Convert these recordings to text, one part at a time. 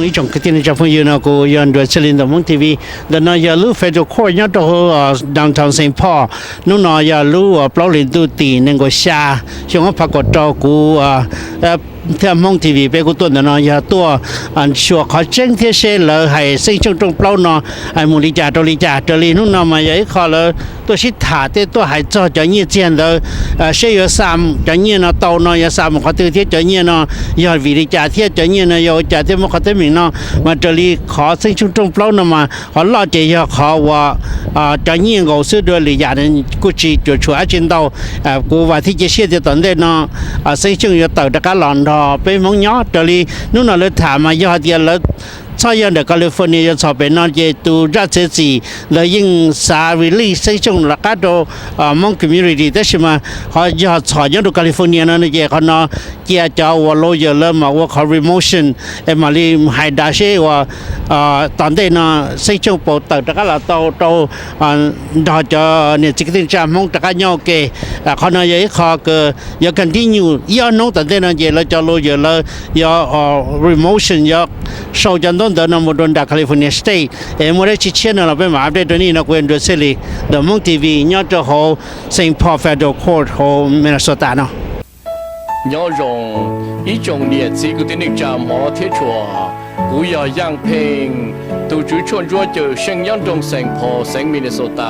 Ib tsoom kwv tij neej tsa phooj ywg, no kuv yog Nruas Txhiaj Lis ntawm Hmoob T V. Ntawm no yog lub Federal Court nyob rau hauv downtown Saint Paul. Hnub no yog lub plaub hlis ntuj tim nees nkaum xya, xyoo ob phav kaum rau. Kuv thiab Hmoob T V peb kuj tuaj ntawm no yog tuaj xyuas qhov tseeb thiab seb lawv hais Xeeb Xyooj rooj plaub no hais mus li cas rau li cas. Raws li hnub no mas yog ib qho lawv tuaj sib tham thiab tuaj hais txog cov nyiaj txiag ntawd, seb yuav xa cov nyiaj no tau no yuav xa mus qhov twg thiab cov nyiaj no yog vim li cas thiab cov nyiaj no yog ua cas thiab muaj qhov teeb meem no. Mas raws li qhov Xeeb Xyooj rooj plaub no mas qhov loj ces yog qhov uas cov nyiaj nkaus xwb, dua lwm yam kuj tsis cuam tshuam dab tsi ntau. Kuv vam thiab cia siab tias tom ntej no Xeeb Xyooj yuav tawm rov qab los nrog peb Hmoob nyob. Raws li hnub no lawv tham mas yog hais tias lawv txhob yog ntawm California yuav txhom pem no ces tus zaj txiav txim ntawd yeej xav release Xeeb Xyooj rov qab rau Hmoob community, tab sis mas qhov yog txhom nyob rau California no ces qhov no cia cov uas lawyer lawv mam ua qhov re-motion es mam li hais dav seb uas tom ntej no Xeeb Xyooj puas tawm rov qab los tau rau nrog cov niam txiv kwv tij neej tsa Hmoob rov qab nyob ua ke. Qhov no yog ib qho yuav continue ib ob hnub tom ntej no ces lawv cov lawyer lawv yuav re-motion, yuav sau cov ntaub ntawv no mus rau nram California State. Es muaj dab tsi tshiab no los peb mam update rau nej. No kuv yog Nruas Txhiaj Lis ntawm Hmoob T V nyob rau hauv Saint Paul Federal Court hauv Minnesota no. Nyob zoo ib tsoom niam txiv kwv tij neej tsa hmov thiab tshua, kuv yog Yaaj Pheej, tus tswv tshuaj ntsuab cawm seej nyob nroog Saint Paul, xeev Minnesota.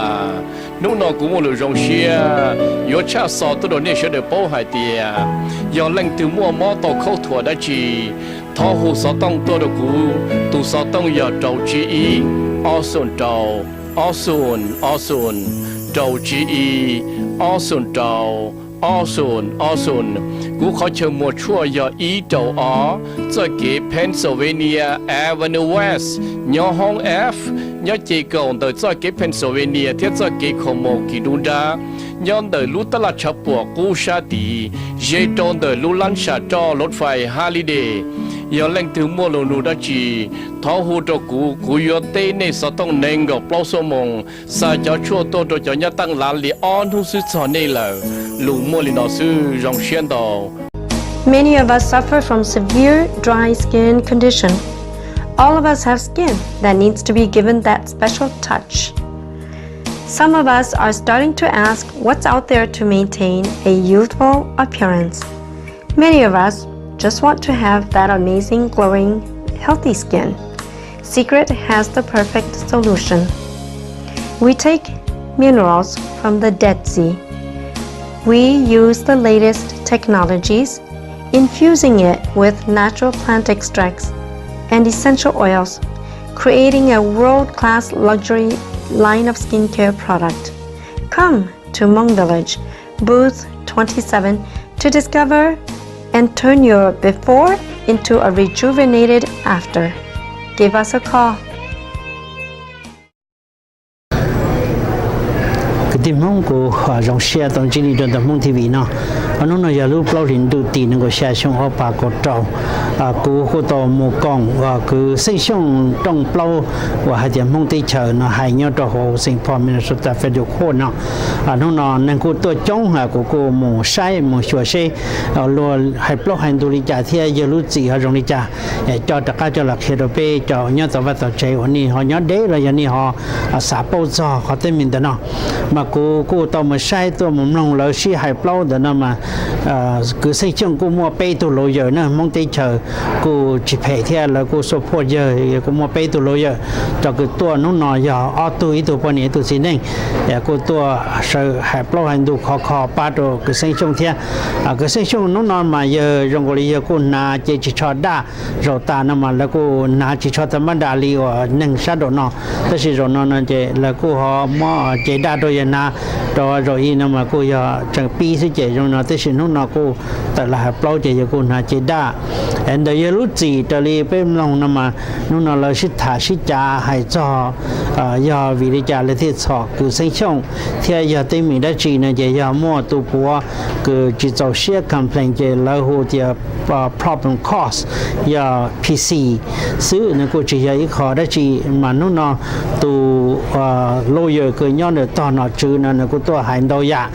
Hnub no kuv muaj lus zoo siab yuav tshaj xov tuaj rau nej sawv daws paub hais tias yog leej twg muaj mob tau khaub thuas dab tsi, thov hu xov tooj tuaj rau kuv. Tus xov tooj yog rau tsib ib, ob xoom rau, ob xoom ob xoom, rau tsib ib, ob xoom rau, ob xoom ob xoom. Kuv qhov chaw muag tshuaj yog ib rau ob, txoj kev Pennsylvania Avenue West, nyob hoob F, nyob ce kaum ntawm txoj kev Pennsylvania thiab txoj kev Commerce kis dub nrab, nyob ntawm lub tab laj tshav puam qub sab tid, ze rau ntawm lub lab sam roj rau fais Holiday. Yog leej twg muaj lus nug dab tsi, thov hu rau kuv, kuv yuav teb nej xov tooj nees nkaum plaub xuab moos, xa cov tshuaj tuaj rau cov nyob teej lav li ob hnub xwb txog nej lawm. Lus muaj li no xwb, zoo siab ntau. Many of us suffer from severe dry skin condition. All of us have skin that needs to be given that special touch. Some of us are starting to ask what's out there to maintain a youthful appearance. Many of us just want to have that amazing, glowing, healthy skin. Secret has the perfect solution. We take minerals from the Dead Sea. We use the latest technologies, infusing it with natural plant extracts and essential oils, creating a world-class luxury line of skincare product. Come to Hmong Village, booth twenty-seven, to discover and turn your before into a rejuvenated after. Give us a call. Kwv tij Hmoob, kuv zoo siab tau ntsib nej rau ntawm Hmoob T V no. Hnub no yog lub plaub hlis ntuj tim nees nkaum xya xyoo ob phav kaum rau. Kuv kuj tau mus koom kwv Xeeb Xyooj rooj plaub uas hais tias Hmoob teb chaws no hais nyob rau hauv Saint Paul Minnesota Federal Court no. Hnub no neeg kuj tuaj coob, kuv kuj mus saib mus xyuas seb luag hais plaub hais ntug li cas thiab yawg lub txim ho zoo li cas, coj rov qab coj los qhia rau peb cov nyob tom vaj tom tsev uas nej ho nyob deb los yog nej ho xav paub txog qhov teeb meem ntawm no. Mas kuv kuj tau mus saib tuaj mus mloog lawv sib hais plaub ntawm no mas kwv Xeeb Xyooj kuj muaj peb tug lawyer na, Hmoob teb chaws kuj tsis phem thiab lawv kuj support yawg, kuj muaj peb tug lawyer. Cov kws tuaj hnub no yog ob tug, ib tug poj niam ib tug txiv neej, kuj tuaj sawv hais plaub hais ntug khov kho pab rau kwv Xeeb Xyooj thiab. Kwv Xeeb Xyooj hnub no mas yawg zoo nkaus li yawg kuj hnav cev ris tsho daj, zaum tas no mas lawv kuj hnav ris tsho tag mab dam li uas neeg sab nraum no, tab sis zaum no no ces lawv kuj ho muab cev daj rau yawg hnav, rau zaum ib no mas kuj yog tseem pib xwb ces zoo no, tab sis hnub no kuj tawm los hais plaub ces yawg kuj hnav cev daj. Es ntawm yawg lub txim raws li peb mloog no mas hnub no lawv sib tham sib cav hais txog Yog vim li cas lawv thiaj txhom kws Xeeb Xyooj, thiab yog teeb meem dab tsi no ces yog muaj tus puav kws tsis txaus siab complain ces lawv hu tias problem cause, yog P C xwb, nws kuj tsis yog ib qho dab tsi. Mas hnub no tus lawyer kws nyob ntawm tog nom tswv no nws kuj tuaj hais ntau yam.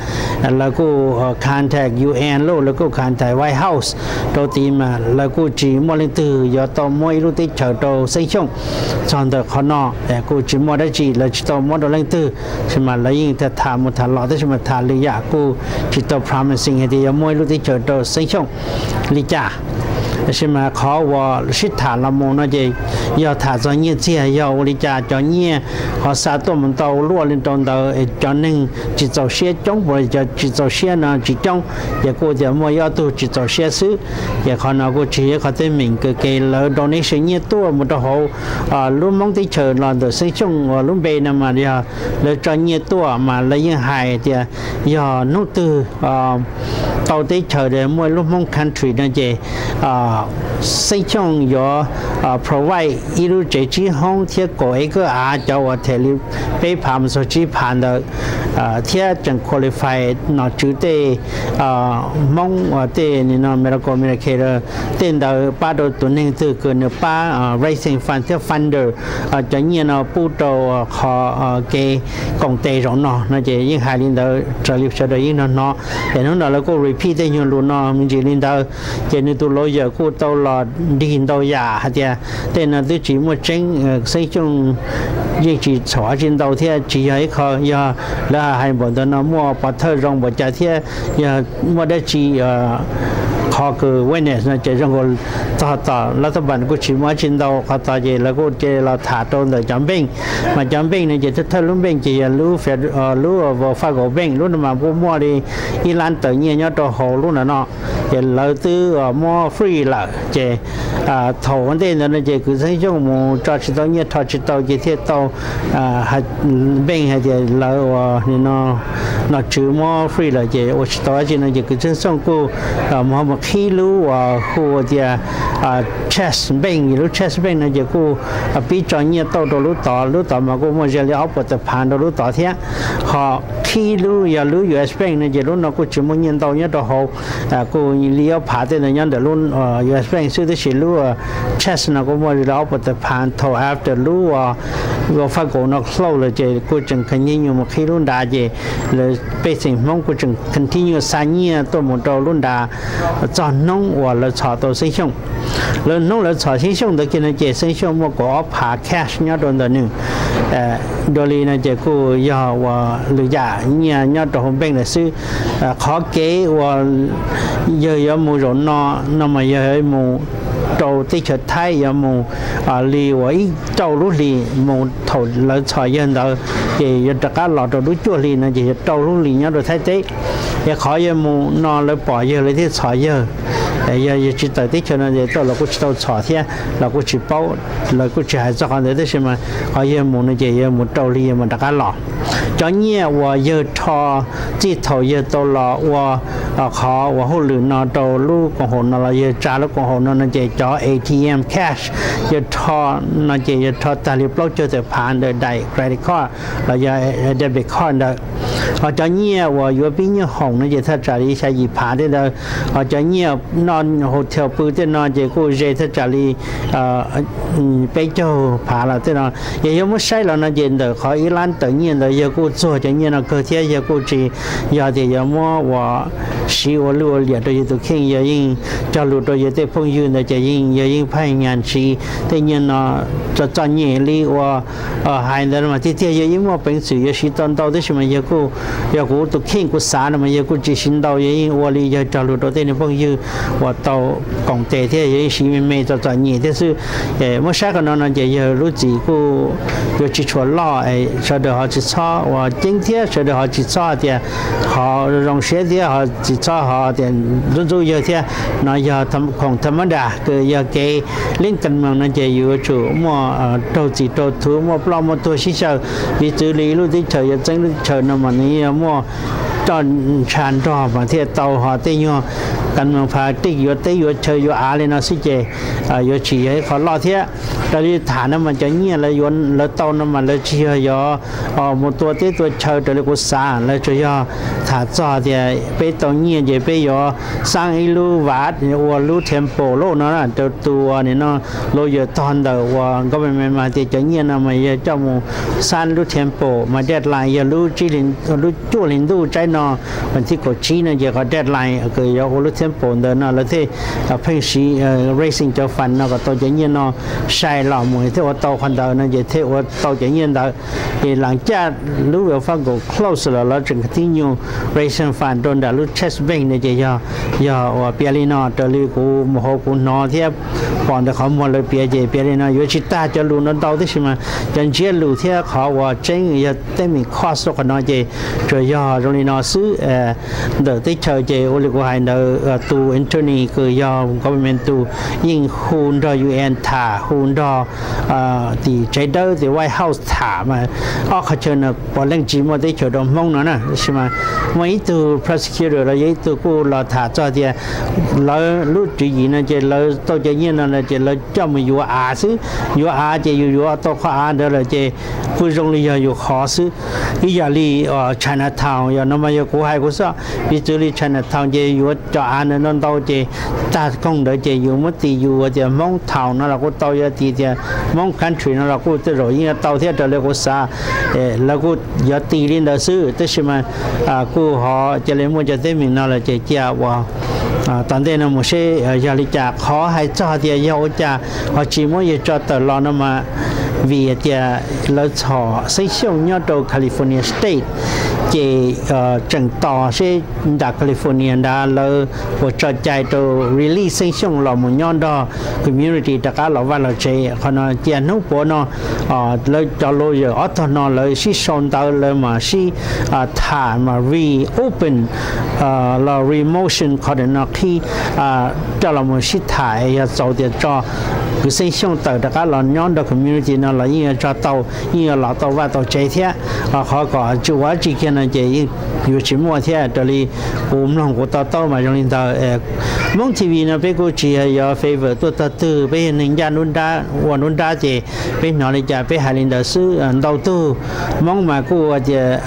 Lawv kuj contact U N lauj, lawv kuj contact White House rau tid mas lawv kuj tsis muaj leej twg yuav tau muab ib lub teb chaws rau Xeeb Xyooj txog ntawm qhov no. Kuj tsis muaj dab tsi, lawv tsis tau muab rau leej twg, tab sis mas lawv yeej tham mus tham los tab sis mas tham lwm yam kuj tsis tau promising hais tias yuav muab ib lub teb chaws rau Xeeb Xyooj li cas. Tab sis mas qhov uas sib tham los mus no ces yog tham txog nyiaj txiag, yog ua li cas cov nyiaj ho xa tuaj mus ntau luaj li rau ntawd, cov neeg tsis txaus siab coob puas, cov tsis txaus siab no tsis coob, ces kuj tias muaj ib ob tug tsis txaus siab xwb. Ces qhov no kuj tsis yog ib qhov teeb meem kws ke lawv donation nyiaj tuaj mus rau hauv lub Hmoob teb chaws los ntawm Xeeb Xyooj uas lub npe no mas yog lawv tso nyiaj tuaj mas lawv yeej hais tias yog hnub twg tau teb chaws muaj lub Hmoob country no ces Xeeb Xyooj yuav provide ib lub tsev tsib hoob thiab kaum acre av cov uas them li peb phav mus txog tsib phav ntawd, thiab tseem qualify nom tswv tej Hmoob uas tej no Medical, Medicare tej ntawd pab rau tus neeg twg kws nws pab raising fund thiab funder cov nyiaj no pub rau qhov kev koom tes zaum no no ces yeej hais li ntawd raws li sawv daws yeej hnov hnov. Ces hnub no lawv kuj repeat tej nyuag lus no me ntsis li ntawd. Ces nws tus lawyer kuj tau los dig ntau yam hais tias tej no twb tsis muaj tseeb, Xeeb Xyooj yeej tsis txhaum dab tsi ntau thiab tsis yog ib qho, yog lawv hais npaum ntawd no muaj pov thawj zoo npaum cas thiab yog muaj dab tsi qhov kws witness no ces zoo nkaus txog tom lab thab npas kuj tsis muaj dab tsi ntau. Qhov tod ces lawv kuj cia los tham rau ntawm cov npeej, mas cov npeej no ces thawj thawj lub npeej ces yog lub Wells Fargo Bank, lub no mas kuj muaj li ib lab tawm nyiaj nyob rau hauv lub ntawm no, ces lawv twb muab free lawm. Ces thaum ua ntej ntawd no ces kws Xeeb Xyooj mus tso tsis tau nyiaj, rho tsis tau ces thiaj tau npeej hais tias lawv uas nom tswv muab free lawm ces ua tsis tau dab tsi no ces kws Xeeb Xyooj kuj mus qhib lub uas hu tias Chase Bank, lub Chase Bank no ces kuj pib tso nyiaj tauj rau lub tod, lub tod mas kuj muaj ze li ob puas tawm phav rau lub tod thiab. Ho qhib lub yog lub U S Bank no ces lub no kuj tsis muaj nyiaj ntau nyob rau hauv, kuj li ob phav tej ntawd nyob ntawm lub U S Bank xwb, tab sis lub Chase no kuj muaj li ob puas tawm phav. Thaum after lub Wells Fargo no close lawm ces kuj tseem continue mus qhib lub nrad ces lawv pej xeem Hmoob kuj tseem continue xa nyiaj tuaj mus rau lub nrad txog hnub uas lawv txhom tau Xeeb Xyooj. Lawv hnub lawv txhom Xeeb Xyooj ntawd kiag no ces Xeeb Xyooj muaj kaum ob phav cash nyob rau ntawm nws. Dua li no ces kuj yog uas lwm yam nyiaj nyob rau hauv npeej lawm xwb. Qhov kev uas yawg yuav mus zaum no, no mas yawg mus rau teb chaws Thaib, yuav mus li uas ib rau lub hlis mus thaum lawv txhom yawg ntawd, ces yuav rov qab los rau lub cuaj hli no ces yog rau lub hlis nyob rau Thaib teb. Es qhov yawg mus no lawv pom yawg lawv thiaj txhom yawg. Yog yawg tsis tawm teb chaws no ces tau los kuj tsis tau txhom thiab los kuj tsis paub, lawv kuj tsis hais txog qhov ntawd, tab sis mas qhov yawg mus no ces yawg mus rau hli yawg mam rov qab los. Cov nyiaj uas yawg rho txij thaum yawg tau los ua qhov uas hauj lwm no rau lub koom haum no los yawg tsa lub koom haum no no ces cov A T M cash yawg rho no ces yawg rho tag li plaub caug tawm phav ntawm daim credit card los yog debit card ntawd. Ho cov nyiaj uas yuav pib nyiaj hoom no ces thaj tsam li xya yim phav tej ntawd. Ho cov nyiaj noj hotel pw tej no ces kuj ze thaj tsam li peb caug phav lawm tej no. Yog yawg muab saib los no ces ntawm qhov ib lab tawm nyiaj ntawd yawg kuj txuag cov nyiaj no kawg thiab yawg kuj tsis yog tias yawg muab uas siv ua lwj ua liam rau yawg tus kheej, yawg yeej cog lus rau yawg tej phooj ywg ntawd ces yeej yawg yeej pheej nyas siv tej nyiaj no txom txom nyem li uas hais ntawd mas tiag tiag yawg yeej muaj peev xwm yawg siv tau ntau tab sis mas yawg kuj, yog kuv tus kheej kuv xav no mas yawg kuj tsis siv ntau, yawg yeej ua li yawg cog lus rau tej niag phooj ywg uas tau koom tes thiab yawg yeej siv me me txom txom nyem thiab xwb. Muab saib qhov no no ces yawg lub txim kuj yuav tsis tshua loj, sawv daws ho tsis txhob uas ceeb thiab sawv daws ho tsis txhob tias ho zoo siab thiab ho tsis txhob ho tias ntxub ntxub yawg thiab. No yog khoom tham ma das kws yog kev leeb kas moos no ces yuav tsum muaj raug txim raug thuv, muaj ploj muaj tuag sib xyaw. Piv txwv li ib lub teb chaws yuav txeeb lub teb chaws no mas nws yuav muaj roj ntsha nrog mas thiaj tau ho tej nyuag ka mus pha tij yuav teb yuav chaw yuav av li no xwb ces yuav tsis yog ib qho loj thiab. Raws li tham no mas cov nyiaj lawv tau no mas lawv tsis yog yuav mus tua teb tua chaw raws li kuv xav, lawv tsuas yog tham txog tias peb tau nyiaj ces peb yuav xab ib lub vaj ua lub temple lauj no rau tus nim no lawyers tog ntawm uas government mas tias cov nyiaj no mas yog coj mus xab lub temple mas deadline yog lub cuaj hli ntuj tsaib no, vas thib kaum tsib no ces qhov deadline kws yuav ua lub temple ntawd no lawv thiaj pheej siv raising cov fund no kom tau cov nyiaj no sai los mus thiaj ua tau qhov ntawd no ces thiaj ua tau cov nyiaj ntawd. Ces lam caj lub Wells Fargo close los lawv tseem continue raising fund rau nram lub Chase Bank no ces yog, yog uas piav li no raws li kuv mus hauv kuv hnov thiab pom ntawm qhov muag lawv piav ces piav li no yuav tsis tag cov lus no ntau tab sis mas cov ntsiab lus thiab qhov uas tseeb yog teeb meem cost qhov no ces tsuas yog zoo li no xwb. Ntawm teb chaws ces ua li kuv hais ntawd tus attorney kws yog government tus yeej hu nrog U N tham hu nrog tim tsev dawb tim White House tham mas ob qhov chaw no puav leej tsis muaj teb chaws rau Hmoob no na tab sis mas muaj ib tug prosecutor los yog ib tug kuj los tham txog tias lawv lub tswv yim no ces lawv tau cov nyiaj no ces lawv coj mus yuav av xwb, yuav av ces yus yuav tau qhov av ntawd lawm ces kuj zoo li yog yus qhov xwb. Ib yam li Chinatown yog no mas yog kuv hais kuv xwb, piv txwv li Chinatown ces yuav cov av ntawd ntau ntau ces tag koog ntawd ces yus muab tis yus tias Hmoob Town no los kuj tau, yuav tis tias Hmoob Country no los kuj tej zaum yeej yuav tau thiab raws li kuv xav. Lawv kuj yuav tis li ntawd xwb tab sis mas kuj ho cia li muaj cov teeb meem no lawm ces cia uas tom ntej no mus seb yog li cas. Qhov hais txog tias yog ua cas ho tsis muab yawg tso tawm los no mas vim tias lawv txhom Xeeb Xyooj nyob rau California State ces tseem tos seb nram California nrad lawv puas tso cai rau release Xeeb Xyooj los mus nyob nrog community rov qab los vaj los tsev. Qhov no cia hnub puav no lawv cov lawyer ob tog no lawv sib sau ntawv lawv mas sib tham mas reopen los remotion qhov no qhib coj los mus sib tham es yog txaus tias tso kwv Xeeb Xyooj tawm rov qab los nyob nrog community no los yeej yuav tso tau, yeej yuav los tau vaj tau tsev thiab. Qhov kom tsis ua dab tsi kiag no ces yeej yuav tsis muaj thiab. Raws li kuv mloog kuv to taub mas zoo li ntawd. Hmoob T V no peb kuj tsis yog yuav favor tuaj tog twg, peb yog neeg ncaj nruab nrab ua nruab nrab ces peb hnov li cas peb hais li ntawd xwb. Ntau tug Hmoob mas kuj ua tias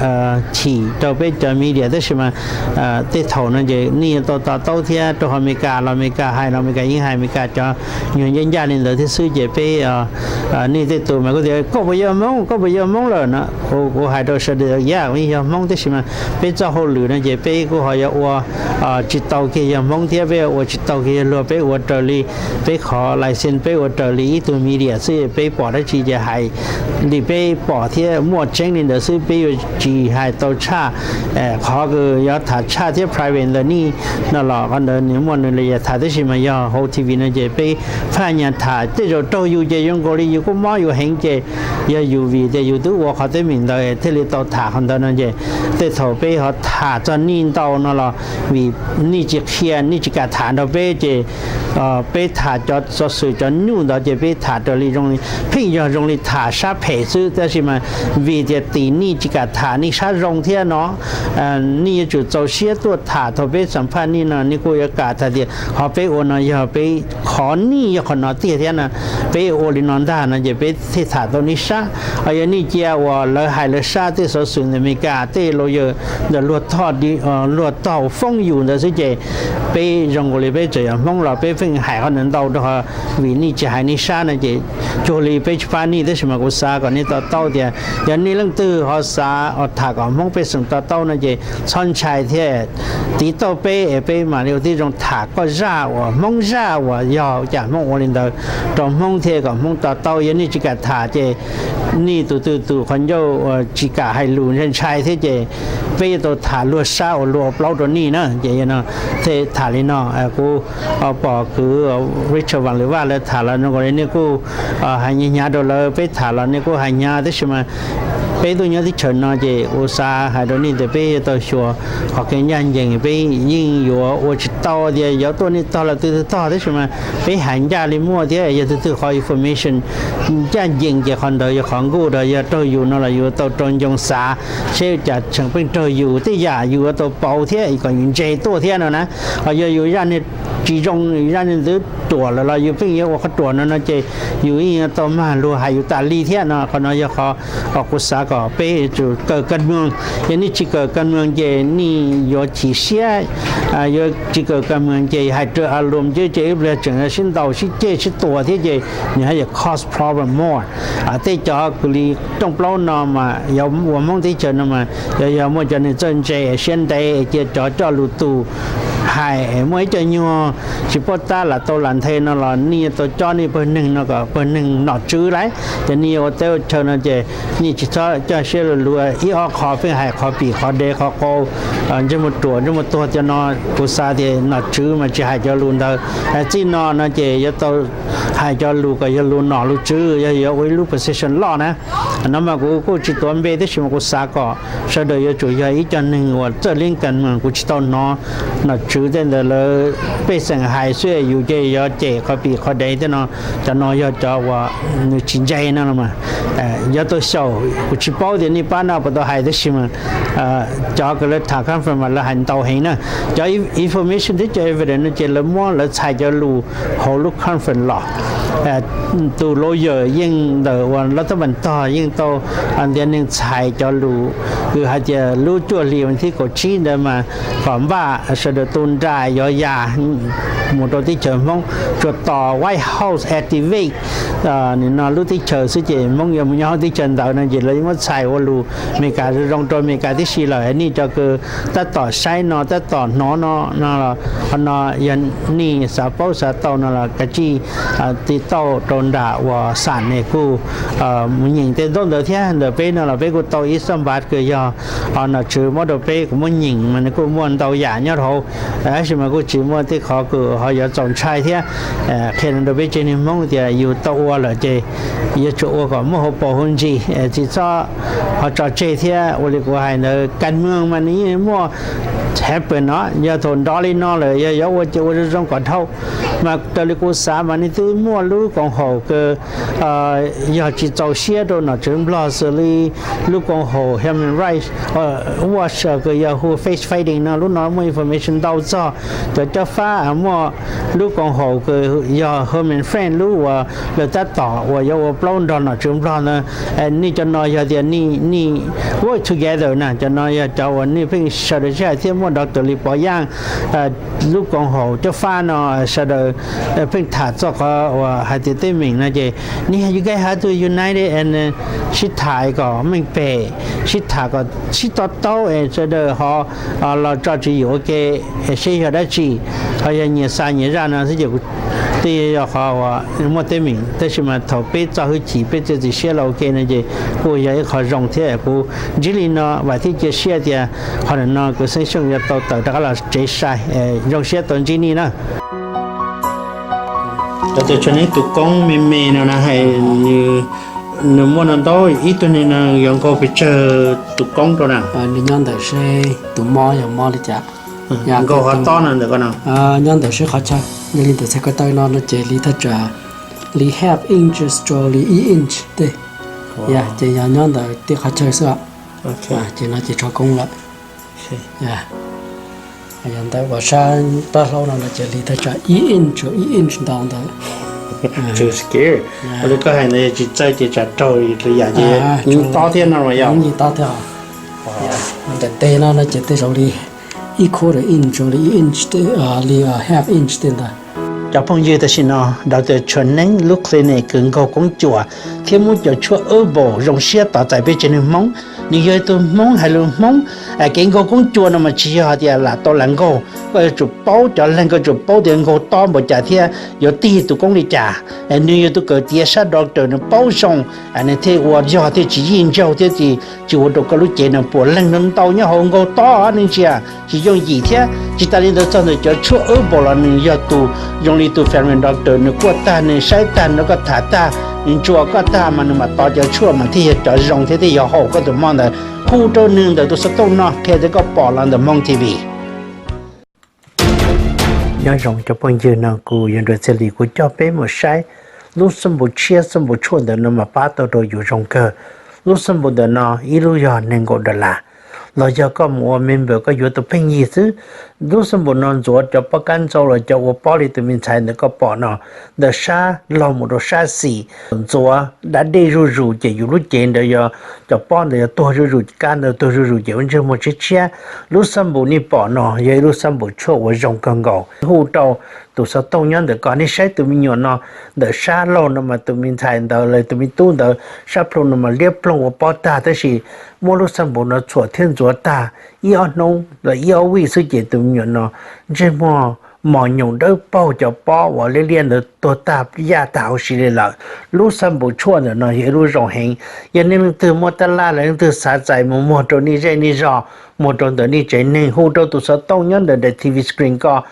chim rau peb cov media tab sis mas tej thaum no ces nej yuav tau to taub thiab rau qhov Amelikas los Amelikas hais los Amelikas yeej hais Amelikas cov nyuag ncaj ncaj li ntawd thiab xwb ces peb nej tej tus mas kuj tias koj puas yog Hmoob, koj puas yog Hmoob lawm no. Kuv hais rau sawv daws yog, kuv yeej yog Hmoob tab sis mas peb txoj hauj lwm no ces peb kuj ho yuav ua tsis tau kiag yog Hmoob thiab peb ua tsis tau kiag yog luag, peb ua raws li peb qhov license, peb ua raws li ib tug media xwb, peb pom dab tsi ces hais li peb pom thiab muaj tseeb li ntawd xwb, peb yuav tsis hais tau tshaj. Qhov kws yuav tham tshaj thiab private ntawm nej no los qhov ntawd nws muaj nws li yam tham tab sis mas yog hauv T V no ces peb phaj nyas tham tej zaum raug yus ces yuav nkaus li yus kuj mob yus heev ces yog yus vim tias yus twb ua qhov teeb meem ntawd thiaj li tau tham qhov ntawd no ces tej thaum peb ho tham txog nej ntau no los vim nej tsis qhia, nej tsis kam tham nrog peb ces peb tham cov xov xwm cov nyuj ntawd ces peb tham raws li zoo li pheej yog zoo li tham sab phem xwb tab sis mas vim tias tim nej tsis kam tham nej sab zoo thiab no nej yuav tsum txaus siab tuaj tham thaum peb xam phaj nej no nej kuj yuav kam tham tias qhov peb ua no yog peb qhov nej yog qhov no tiag thiab no peb ua li no ntag no ces peb thiaj tham tau nej sab. Ho yog nej cia uas lawv hais lawv sab tej xov xwm ntawm Amelikas tej lawyer ntawm luag tog foob yus ntawd xwb ces peb zoo nkaus li peb tseem yog Hmoob los peb pheej hais qhov ntawd ntau rau qhov vim nej tsis hais nej sab no ces cuag li peb tsis pab nej tab sis mas kuv xav kom nej to taub tias yog nej leej twg ho xav tham kom Hmoob pej xeem to taub no ces txhob ntshai thiab tiv tauj peb es peb mam li ua tib zoo tham koj zaj uas Hmoob zaj uas yog cas Hmoob ua li ntawd rau Hmoob thiab kom Hmoob to taub. Yog nej tsis kam tham ces nej tus twg tus qhov ncauj uas tsis kam hais lus ntshai ntshai thiab ces peb yuav tau tham luag sab uas luag ua plaub rau nej na ces thiaj tham li no. Kuv pom kwv Richard Vam Lwm Vaj lawv tham los zoo nkaus li nej kuj hais hnyav hnyav rau lawv, peb tham los nej kuj hais hnyav tab sis mas Peb tuaj nyob teb chaws no ces kuv xav hais rau nej tias peb yuav tau xyuas qhov kev ncaj ncees, peb yeej yuav ua tsis tau tias yuav tuaj nej tog los twg twg tog, tab sis mas peb hais ncaj li muaj thiab yog twg twg qhov information ncaj ncees ces qhov ntawd yog qhov nkuj rau yog raug yus no los yus tau rau ncoo xav seb cas tseem pheej raug yus, tej yam yus yuav tau pauv thiab kom yus ntse tuaj thiab no na. Ho yog yus zaj neeg tsis zoo, zaj neeg twb ruam lawm los yus pheej yuav ua qhov ruam no no ces yus yeej yuav tau mag luag hais yus tas li thiab no. Qhov no yog qhov kuv xav kom peb yuav tsum kawm kas moos. Yog nej tsis kawm kas moos ces nej yuav chim siab, yuav tsis kawm kas moos ces hais raws a lum ces ib pliag tseem sib ntaus sib ceg sib tua thiab ces nws yuav cause problem more. Tej cov kws li rooj plaub no mas yog ua Hmoob teb chaws no mas yog yog muaj cov neeg txawj ntse siab ntev cia cov coj lus tus hais, muaj ib co nyuag tsis paub tab lam tau lam nthe no los nej yuav tau cob nej pawg neeg no kom pawg neeg nom tswv lawm ces nej yuav ua teb ua chaw no ces nej tsis txhob coj siab luag ib ob qho pheej hais qhov pim qhov dev qhov qau, ntsej muag ruam ntsej muag tuag cov no. Kuv xav tias nom tswv mas tsis hais cov lus ntawd. Txij no no ces yuav tau hais cov lus kom yog lus nom lus tswv yog yuav ua ib lub position loj na. No mas kuv kuj tsis tuav npe tab sis mas kuv xav kom sawv daws yuav tsum yog ib co neeg uas txawj leej kas moos. Kuv tsis tau hnov nom tswv tej ntawd lawv pej xeem hais xwb yus ces yuav cem qhov pim qhov dev tej no. Cov no yog cov uas nws tsis ntse no los mas yuav tau xyaum. Kuv tsis paub tias nej pab no puas tau hais tab sis mas cov kws lawv tham conference mas lawv hais ntau heev na. Cov information thiab cov evidence no ces lawv muab lawv txhais cov lus hauv lub conference los. Tus lawyer yeej ntawm uas lawv tab npas tog yeej tau ntiav neeg txhais cov lus kws hais tias lub cuaj hli vas thib kaum tsib ntawd mas kom npaj sawv daws tu nra yuav ya mus rau teb chaws Hmoob, tsuas tos White House activate nim no lub teb chaws xwb ces Hmoob yuav mus nyob hauv teb chaws ntawd no ces lawv yeej muab txhais ua lus Amelikas zoo zoo rau Amelikas tib si lawm. Nej cov kws tab tom saib no tab tom hnov no no, qhov no yog nej xav paub xav tau no los kav tsij tiv tauj rau nram uas xam nes kuj mus nyeem tej ntaub ntawv thiab. Ntawm peb no los peb kuj tau ib xab npav kws yog nom tswv muab rau peb, kuv muab nyeem mas nws kuj muaj ntau yam nyob hauv, tab sis mas kuj tsis muaj tej qhov kws ho yuav txaus ntshai thiab. Qhia rau peb tsev neeg Hmoob tias yus tau ua lawm ces yuav tsum ua kom muaj hauv paus hauv ntsis, tsis txhob ho tso tseg thiab. Ua li kuv hais ntawd kas moos mas nws yeej muaj happen no, yog thaum nrov li no lawm yog yuav ua ces ua zoo zoo kom dhau. Mas raws li kuv xav mas nej twb muaj lub koom haum kws yog tsis txaus siab rau nom tswv Nplog xws li lub koom haum Human Rights Watch kws yog hu Face Fighting no, lub no muaj information ntau txog cov cob fab. Muaj lub koom haum kws yog Human Friend lub uas lawv tab tom uas yuav ua plaub nrog nom tswv Nplog ntawd. Nej cov no yog tias nej work together na, cov no yog cov uas nej pheej sawv daws sib hais thiab muaj doctor li Pov Yaj lub koom haum cob fab no sawv daws pheej tham txog qhov uas hais tias teeb meem no ces nej yug kej hav tug united and sib tham kom meej pem, sib tham kom sib to taub es sawv daws ho los tso tswv yim ua ke seb yog dab tsi. Ho yog nyias xa nyias zaj no xwb ces kuv twb yog qhov uas muaj teeb meem, tab sis mas thaum peb txo hwj chim peb txiav txim siab los ua ke no ces kuj yog ib qho zoo thiab. Kuv ntsib li no vam thiab cia siab tias qhov no kws Xeeb Xyooj yuav tau tawm rov qab los tsev sai. Zoo siab tau ntsib nej na. Cov tus tshuaj neeb tus koob me me no na, nws muaj no ntau, ib tug neeg no yuav nkaug pes tsawg tus koob rau na? Nws nyob ntawm seb tus mob yog mob li cas. Nkaug qhov tob no ntawm ko no. Nyob ntawm seb qhov chaw, yog li ntawm txhais ko taw no no ces li thaj tsam li half inches rau li ib inch tej. Yog ces yog nyob ntawm tej qhov chaw xwb. Ces no ces tso koob lawm. Yog ntawm uas sab pab hlaub no no ces li thaj tsam ib inch rau ib inch ntau ntawd. Too scary. Ua li koj hais ntawd yog tsis txawj ces tsam raug li yam ces tob thiab no mas yog. Tob thiab. Ntawm tes no no ces tej zaum li ib quarter inch rau li ib inch, li half inch tej ntawd. Cov phooj ywg, tam sim no Doctor Tshua Neeb lub clinic kws nkaug koob cuam thiab muab cov tshuaj herbal zoo siab tos txais peb tsev neeg Hmoob. Nws yog ib tug Hmoob hais lus Hmoob. Kev nkaug koob cuam no mas tsis yog hais tias lam tau lam nkaug, koj yuav tsum paub cov leeg, koj tsum paub tias nkaug tob npaum cas thiab yuav tig tus koob li cas. Nws yog tus kawm tiav sab doctor, nws paub zoo, nws thiaj ua yog thiaj tsis yij ntsaug thiab tsis ua rau koj lub cev no puas leeg no ntau nyob hauv nkaug tob ne ntsia tsis yooj yim thiab. Tsis tas li ntawd txog ntawm cov tshuaj herbal los nws yog tus zoo li tus family doctor, nws kuaj tag nws saib tag nws koj tham tag, Nws ntsuas koj tag mas nws mam tov cov tshuaj mas thiaj yog cov zoo thiab thiaj yog haum koj tus mob ntawd. Hu rau nws ntawm tus xov tooj no qhia tias koj pom los ntawm Hmoob T V. Nyob zoo cov phooj ywg, no kuv yog Nruas Txhiaj Lis, kuv coj peb mus saib lub xab npum tshiab xab npum tshuaj ntawm no mas pab tau rau yus zoo kawg. Lub xab npum ntawm no ib lub yog nees nkaum dollar, los yog koj mus ua member koj yuav tus pheej yig xwb. Lub xab npum no ntxuav cov pob kab ntxau los cov ua pob li tus me ntxhais ntawm koj pom no, ntawm sab laug mus rau sab xis, ntxuav da dej zuj zus ces yus lub cev ntawd yog cov pob ntawd yog tuag zuj zus, kab ntawd tuag zuj zus ces ua ntsej muag tshiab tshiab. Lub xab npum nej pom no yog ib lub xab npum tshuaj uas zoo kawg nkaus. Hu rau tus xov tooj nyob ntawm ko, nej saib tus me nyuam no ntawm sab laug no mas tus me ntxhais ntawd los tus me tub ntawd sab plhu no mas liab ploog ua pob tag, tab sis muab lub xab npum no txhuam thiab ntxuav tag ib ob hnub los ib ob vij xwb ces tus me nyuam no ntsej muag mos nyoos dawb paug, cov pob uas liab liab ntawd tuag tag yaj tag hauv si li lawm. Lub xab npum tshuaj ntawm no yog ib lub zoo heev. Yog nej leej twg muaj tab laj los leej twg xav txais mus muag rau nej zej nej zog, muag rau ntawm nej tsev neeg, hu rau tus xov tooj nyob ntawm daim T V screen ko.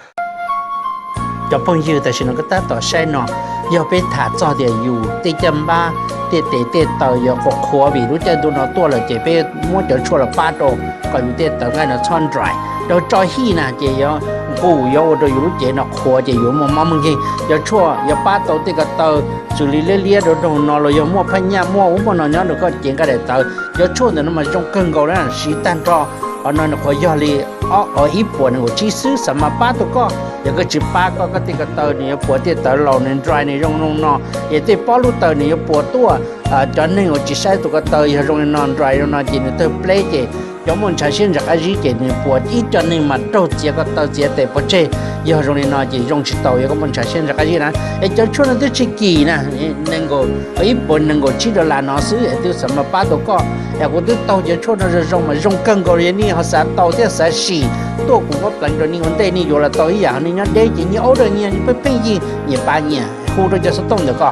Cov phooj ywg, tam sim no koj tab tom saib no yog peb tham txog tias yus tej caj npab, tej tes tej taw yuav qhuav qhuav vim lub caij ntuj no tuaj lawm ces peb muab cov tshuaj los pab rau kom yus tej tawv nqaij no txhob dry. Rau tso hij na ces yuav nqus, yuav ua rau yus lub cev no qhuav ces yuav muaj mob muaj nkeeg. Cov tshuaj yuav pab tau tej ko taw xws li liab liab rau doog no los yog muaj phaj nyaj muaj ub muaj no nyob rau koj cev nqaij daim tawv. Cov tshuaj ntawm no mas zoo kawg nkaus na, siv tag nrho qhov no nws qhuav yog li ob, ib puas nees nkaum tsib xwb, xav mas pab tau koj. Yog koj tsis pab koj, koj tej ko taw nws yuav puas, tej tawv laus nws dry nws zoo zoo no, ces tej pob lub taw nws yuav puas tuaj. Cov neeg uas tsis saib tus ko taw yog zoo li no dry zoo no ces nws tawg pleb ces cov muaj ntshav siab ntshav qab zib ces nws puas. Ib co neeg mas raug txiav ko taw txiav tes pov tseg, yog zoo li no ces zoo tsis tau, yog koj muaj ntshav siab ntshav qab zib na. Es cov tshuaj no twb tsis kim na, nees nkaum, ib puas nees nkaum tsib dollar no xwb es twb xav mas pab tau koj. Es kuv twb taug cov tshuaj no zoo zoo mas zoo kawg nkaus li, nej ho xav tau thiab xav sim tuaj kuv muab pleev rau nej ua ntej, nej yuav los tau ib yam, nej nyob deb ces nyias order nyias, nyias pheej pheej yig nyias pab nyias. Hu rau cov xov tooj ntawm ko.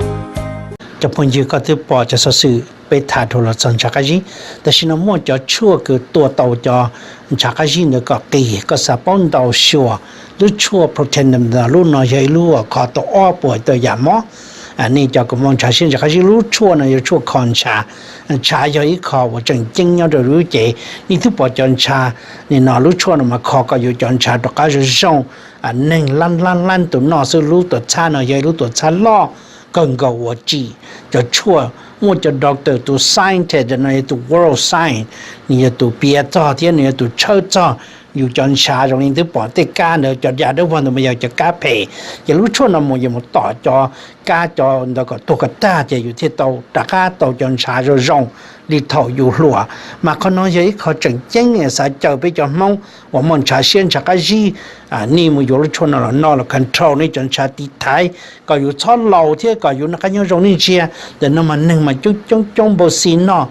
Cov phooj ywg, koj twb pom cov xov xwm peb tham dhau los txog ntshav qab zib. Tam sim no muaj cov tshuaj kws tua tau cov ntshav qab zib ntawd kom qis. Koj xav paub ntau xyuas, lub tshuaj Protandim ntawm lub no yog ib lub uas kho tau ob puas tawm yam mob. Nej cov kws muaj ntshav siab ntshav qab zib, lub tshuaj no yog tshuaj kho ntshav. Ntshav yog ib qho uas tseem ceeb nyob rau lub cev. Nej twb pom cov ntshav, nim no lub tshuaj no mas kho kom yus cov ntshav rov qab zoo zoo. Neeg lab lab lab tus noj xwb. Lub tuam txhab no yog ib lub tuam txhab loj kawg nkaus uas tsim cov tshuaj. Muaj cov doctor, tus scientist no yog tus world science, nws yog tus piav txog thiab nws yog tus tshawb txog yus cov ntshav. Zoo li twb pom tej kab ntawd, cov da dawb vog ntawd mas yog cov kab phem, ces lub tshuaj no mus yuav mus tom cov kab cov ntawd kom tuag kom tag ces yus thiaj tau rov qab tau cov ntshav zoo zoo li thaum yus hluas. Mas qhov no yog ib qho tseem ceeb xav caw peb cov Hmoob uas muaj ntshav siab ntshav qab zib, nej mus yuav lub tshuaj no los noj los control nej cov ntshav tiv thaiv kom yus txhob laus thiab kom yus noj qab nyob zoo. Nej ntsia ntawm no mas neeg mas coob coob coob npau xi noj.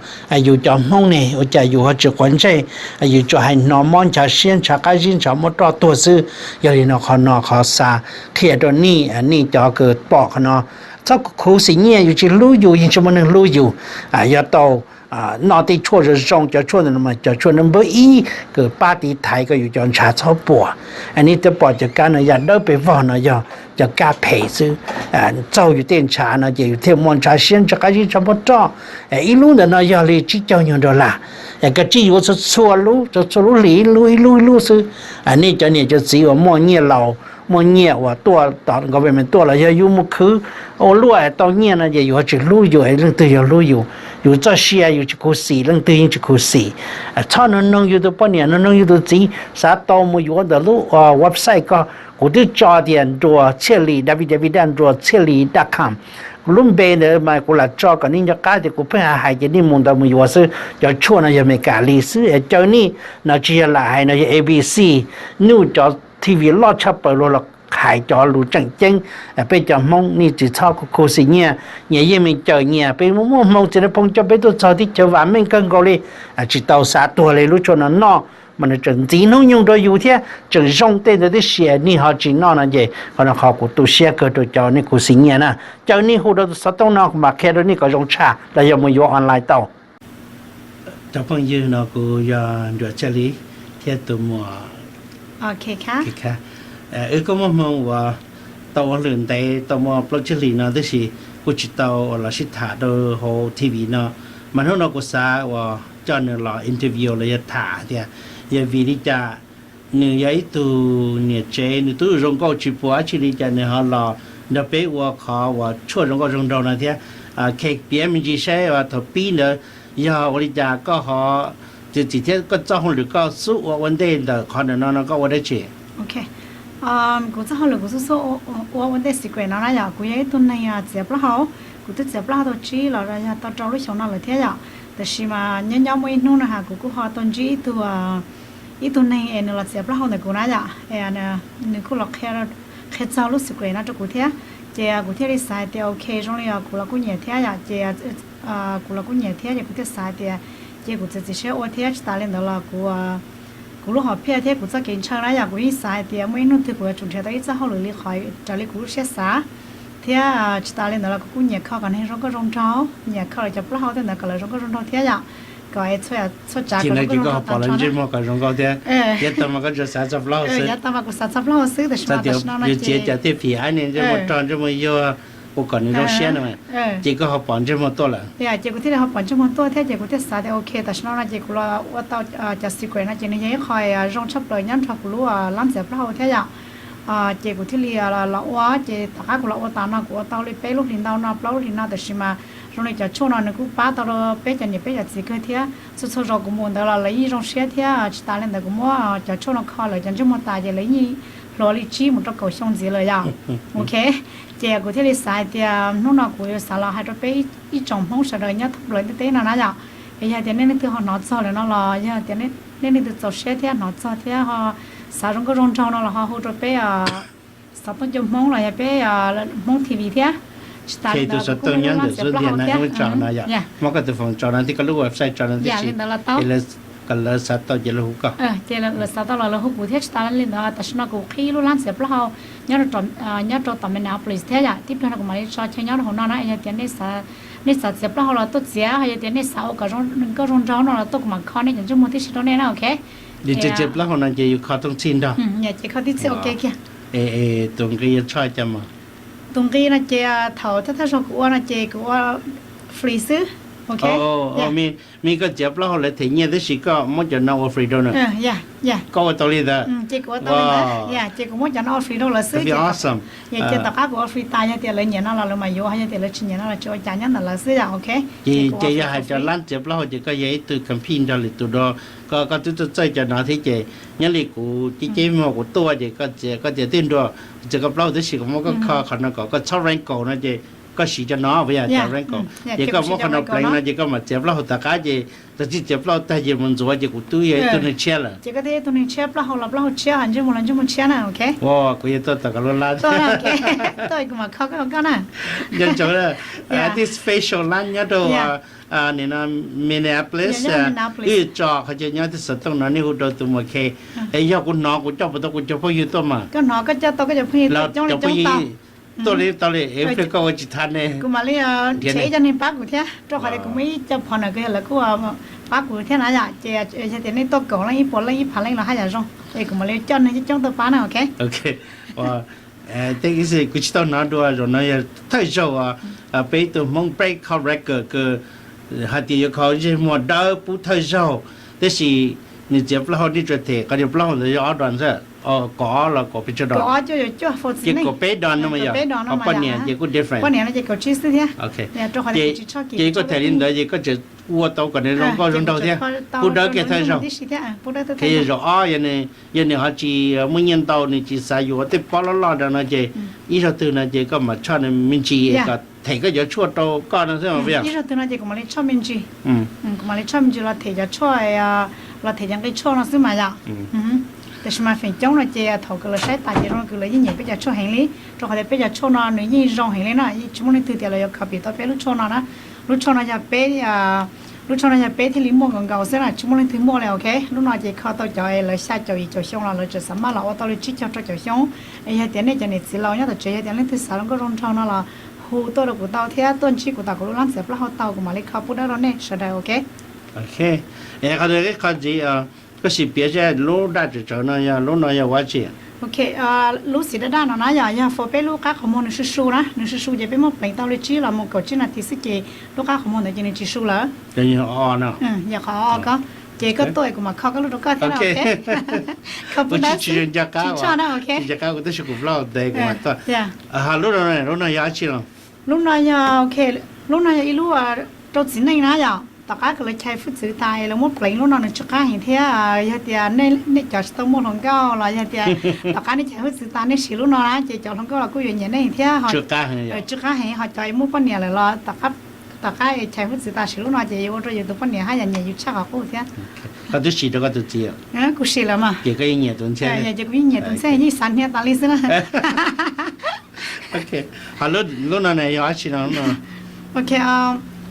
Yus cov Hmoob ne ua cas yus ho tsis quav ntsej, yus tsuas hais hnov mob ntshav siab ntshav qab zib ntshav muab roj tuag xwb. Yog li no qhov no qhov xav qhia rau nej, nej cov kws pom qhov no txhob khuv xim nyiaj, yus tsis hlub yus yeej tsis muaj neeg hlub yus. Yuav tau noj tej tshuaj zoo zoo, cov tshuaj ntawm no mas cov tshuaj npawb ib kws pab tiv thaiv kom yus cov ntshav txhob puas. Nej twb pom cov kab no yam dawb pes vog no yog cov kab phem xwb. Txaug yus tej ntshav no ces yus thiaj muaj ntshav siab ntshav qab zib ntshav muab roj. Ib lub ntawm no yog li tsib caug nyuag dollar. Koj tsij yuav txhua txhua lub, txhua txhua lub hlis ib lub ib lub ib lub xwb. Nej cov niam cov txiv uas muaj nyiaj laus, muaj nyiaj uas tuaj tom government tuaj los yog yus mus khwv ua luaj tau nyiaj no ces yus ho tsis hlub yus, leej twg yuav hlub yus? Yus txoj sia yus tsis khuv xim, leej twg yeej tsis khuv xim. Txhob nug noog yus tus poj niam, nug noog yus tus txiv, xav tau mus yuav ntawm lub website ko. Kuv twb tso tias nruas txhiaj li, www nruas txhiaj li dot com. Kuv lub npe ntawd mas kuv lam tso kom nej nco qab tias kuv pheej hais hais ces nej mus ntawd mus yuav xwb. Cov tshuaj no yog Meskas li xwb, caw nej no tsis yog lam hais, no yog A B C News, cov T V loj tshaj plaws luag los hais cov lus tseem ceeb. Peb cov Hmoob nej tsis txhob khuv xim nyiaj, nyias yeej meem cawm nyias. Peb muaj muaj hmoo txiv nab phooj coj peb tuaj txog teb chaws vam meej kawg nkaus li, tsis tau xav tuag li. Lub tshuaj no noj mas nws tseem ntxiv hnub nyoog rau yus thiab tseem zoo tej ntawd tib si, nej ho tsis noj no ces qhov no qhov kuv tu siab kawg rau cov nej khuv xim nyiaj na. Caw nej hu rau tus xov tooj no kuv mam qhia rau nej kom zoo tshaj los yog mus yuav online tau. Cov phooj ywg, no kuv yog Nruas Txhiaj Lis thiab tus muam Khab. Wb kuj muaj hmoo uas tau ua lwm ntev tau muaj plaub tsib hlis no tib si. kuj tsis tau uas los sib tham rau hauv T V no, mas hnub no kuv xav uas coj nws los interview los yog tham tias yog vim li cas nws yog ib tug niam tsev nws twb zoo nkauj tsis puas dab tsi li cas nws ho los nrog peb ua qhov uas tshuaj zoo nkauj zoo nraug no thiab. Kheev piav me ntsis saib uas thaum pib ntawd yog ua li cas koj ho txiav txim thiab koj txoj hauj lwm koj xub ua ua ntej ntawm qhov ntawm no no koj ua dab tsi? Kuv txoj hauj lwm kuv xub xub ua ua ntej secret no na yom, kuv yog ib tug neeg txiav plaub hau, kuv twb txiav plaub hau tau tsib los yog tau rau lub xyoo no lawm thiab yom. Tab sis mas nyob nyob muaj ib hnub no ha kuv kuj ho tau ntsib ib tug ib tug neeg es nws los txiav plaub hau ntawm kuv na yom, nws kuj los qhia txog lub secret no rau kuv thiab. Ces kuv thiaj li xav hais tias ok zoo li kuv los kuj nyiam thiab yom, ces kuv los kuj nyiam thiab ces kuv thiaj xav hais tias ces kuv txiav txim siab ua thiab tsis tas li ntawd los kuv kuv lub hom phiaj thiab kuv txoj kev ntshaw na yom, kuv yeej xav hais tias muaj ib hnub twg kuv yuav tsum nrhiav tau ib txoj hauj lwm li qhov raws li kuv lub siab xav thiab tsis tas li ntawd los kuv kuj nyiam kho kom neeg zoo nkauj zoo nraug, nyiam kho lawv cov plaub hau tej ntawd kom lawv zoo nkauj zoo nraug thiab yom, kom txhua tsav kom zoo nkauj zoo nraug tag nrho na. Yav tag mas koj tsuas xav txog plaub hau xwb. Yav tag mas kuv xav txog plaub hau xwb, tab sis mas tam sim no no ces txiav cov tej phim aib ne ntsej muag rog ntsej muag yuag ua kom nws zoo siab no, ces koj ho pom ntsej muag tuaj lawm. Ces kuv thiaj li ho pom ntsej muag tuaj thiab ces kuv thiaj xav tias ok tam sim no no ces kuv los ua tau cov secret no ces nws yog ib qho zoo tshaj plaws nyob nrog kuv lub lab txiav plaub hau thiab yom. Ces kuv thiaj li los ua, ces tom qab kuv los ua tas no kuv ua tau li peb lub hlis ntau no plaub lub hlis no tab sis mas zoo li cov tshuaj no nws kuj pab tau rau peb cov niam peb cov txiv kawg thiab. Txhua txhua zaus kuv mus ntawd los lawv yeej zoo siab thiab tsis tas li ntawd kuv muab cov tshuaj no kho lawv cov ntsej muag tas ces lawv yeej hluas li tsib mus rau kaum xyoo ntxiv lawm yom. Ok, ces kuv thiaj li xav hais tias hnub no kuv yuav xav los hais rau peb ib tsoom Hmoob sawv daws nyob thoob plaws ntiaj teb no na yom, es yog tias nej leej twg ho hnov txog lawm no los yog tias nej leej twg txaus siab thiab hnov txog thiab ho xav zoo nkauj zoo nraug no los ho hu rau peb xov tooj cov Hmoob los yog peb Hmoob T V thiab. Tsis tas li ntawd kuv kuj muaj lub lab txiav plaub hau thiab. Muab koj tus phone tso no thiab koj lub website tso no thiab, kom lawv xav tau ces lawv hu koj. Ces lawv xav tau los lawv hu kuv thiab tsis tas li ntawd tam sim no kuv qhib lub lab txiav plaub hau nyob rau tom Minneapolis thiab yom, tib pliag no kuv mam li tso chaw nyob rau hauv no na, yog tias nej xav txiav plaub hau los tuaj txiav, yog tias nej xav ua kom zoo nkauj zoo nraug no los tuaj kuv mam kho nej cov ntsej muag tib si rau nej na, ok. Ces txiav plaub hau no ces yus kho tib txhij nrog. Ces kho tib txhij ok kiag. Tus nqi yuav tshoj cas mas? Tus nqi no ces thaum thawj thawj zaug kuv ua no ces kuv ua free xwb. Ok. Me koj txiav plaub hau lawv them nyiaj tab sis koj muab cov no ua free rau na. Koj ua tau li ntawd. Ces kuv muab cov no ua free rau lawv xwb. Ces tom qab kuv ua free tas yog tias lawv nyiam no los lawv mam yuav, yog tias lawv tsis nyiam no los tsis ua cas nyob ntawm lawv xwb yom, ok. Ces yog hais cov lab txiav plaub hau ces koj yog ib tug compete nrog lwm tus dua, koj koj twb tuaj txawj cov no thiab ces nyob li kuv ceb ceb muag kuv tuaj ces koj txiav twb nrua, kuv txiav koj plaub hau tab sis kuv muab koj kho qhov no kom koj txhob wrinkle no ces koj siv cov no puas yog cov wrinkle, ces koj muab qhov no pleev no ces koj mam txiav plaub hau tom qab ces tag txij txiav plaub hau tag ces mus ntxuav ces kuv twb yog ib tug neeg tshiab lawm. Ces koj twb yog ib tug neeg tshiab, plaub hau los plaub hau tshiab, ntsej muag los ntsej muag tshiab na, ok. Kuv yuav tuaj tom koj lub lab. Tuaj, kuv mam kho koj koj na. Nco ntsoov, this facial lab nyob rau Minneapolis, wb tso qhov chaw nyob tej xov tooj no nej hu rau tus muam Khe. Es yog kuv hnov kuv coj puas tau kuv cov phooj ywg tuaj mas? Koj hnov koj coj tau koj cov phooj ywg tuaj coob coob tau. Tuaj li tau li, pliag koj ua tsis tau ne. Kuv mam li nrhiav ib co neeg pab kuv thiab rau qhov tias kuv muaj ib co phov nawm kws yog lawv kuj pab kuv thiab na yom, ces yog tias nej tuaj kaum leej ib puas leej ib phav leej los haj yam zoo, es kuv mam li coj neeg coob coob tuaj pab na, ok. Tej ib xwm kuv tsis tau hnov dua, zaum no yog thawj zaug peb ib tug Hmoob break kho record kws hais tias yuav kho ntsej muag dawb pub thawj zaug, tab sis nws txiav plaub hau nej tsuas them qhov tias plaub hau ntawd yog ob dom xwb, kaum ob los kaum peb, kaum ob, ces kaum peb dom no mas yog, ho poj niam ces kuj different. Ces koj them li ntawd ces koj tseem ua tau kom nws zoo nkauj zoo nraug thiab, pub dawb kiag thawj zaug. Ces yog zaum ob, yog nws ho tsis muaj nyiaj ntau nws tsis xav yuav tej pob loj loj no ces ib zaug twg no ces koj mam tshoj nws me ntsis kom them koj cov tshuaj rau koj no xwb mas. Ib zaug twg no ces kuv mam li tshoj me ntsis, kuv mam li tshoj me ntsis los them cov tshuaj, los them cov nqi tshuaj no xwb mas yom. Tab sis mas feem coob no ces thaum kws lawv saib tas ces zoo kws lawv yeej nyiam peb cov tshuaj heev li, rau qhov tias peb cov tshuaj no nws yeej zoo heev li na, tsis muaj leej twg tias lawv yuav copy tau peb lub tshuaj no na. Lub tshuaj no yog peb, lub tshuaj no yog peb thiaj li muaj nkaus nkaus xwb na, tsis muaj leej twg muaj li, ok. Lub no ces kho tau cov lawv xya caum yim caum xyoo los lawv tseem xav maj los ua tau li tsib caug rau caum xyoo. Yog tias nej cov niam txiv laus nyob tom tsev yog tias leej twg xav zoo nkauj zoo nraug no los hu tuaj rau kuv tau thiab tuaj ntsib kuv tom kuv lub lab txiav plaub hau tau, kuv mam li kho pub dawb rau nej sawv daws, ok. Es qhov ntxiv, koj sim piav seb lub daj tsawv tsawv no yog lub no yog ua dab tsi? Ok, lub xim daj daj no na yom, yog for peb lub qab qhov muag nws su su na, nws su su ces peb muab pleev tau li tsib los mus kaum tsib nas this xwb ces lub qab qhov muag ntawd ces nws tsis su lawm. Yog qhov o ko, ces koj tuaj kuv mam kho koj lub rau koj thiab. Kho pub dawb xwb, tsis tshaj na. Ok, tab sis kuv plaub ntev kuv mam tuaj. Lub no, lub no yog dab tsi no? Lub no yog, ok, lub no yog ib lub rau txiv neej na yom. Tom qab kom lawv chais hwj txwv tas es lawv muab pleev lub no nws tsw qab heev thiab. Yog tias nej cov tsis tau muaj hluas nkauj los yog tias tom qab nej chais hwj txwv tas nej siv lub no na ces cov hluas nkauj los kuj yuav nyiam nej thiab. Tsw qab heev, ho cov es muaj poj niam lawm los tom qab es chais hwj txwv tas siv lub no ces yuav ua rau yus tus poj niam haj yam nyiam yus tshaj qhov qub thiab. Koj twb siv rau koj tus txiv? Kuv siv lawm mas. Ces koj yeej nyiam tus ntxhiab? Ces kuv yeej nyiam tus ntxhiab, yeej xav hnia tas li xwb na. Ho lub no yog dab tsi no? Ok,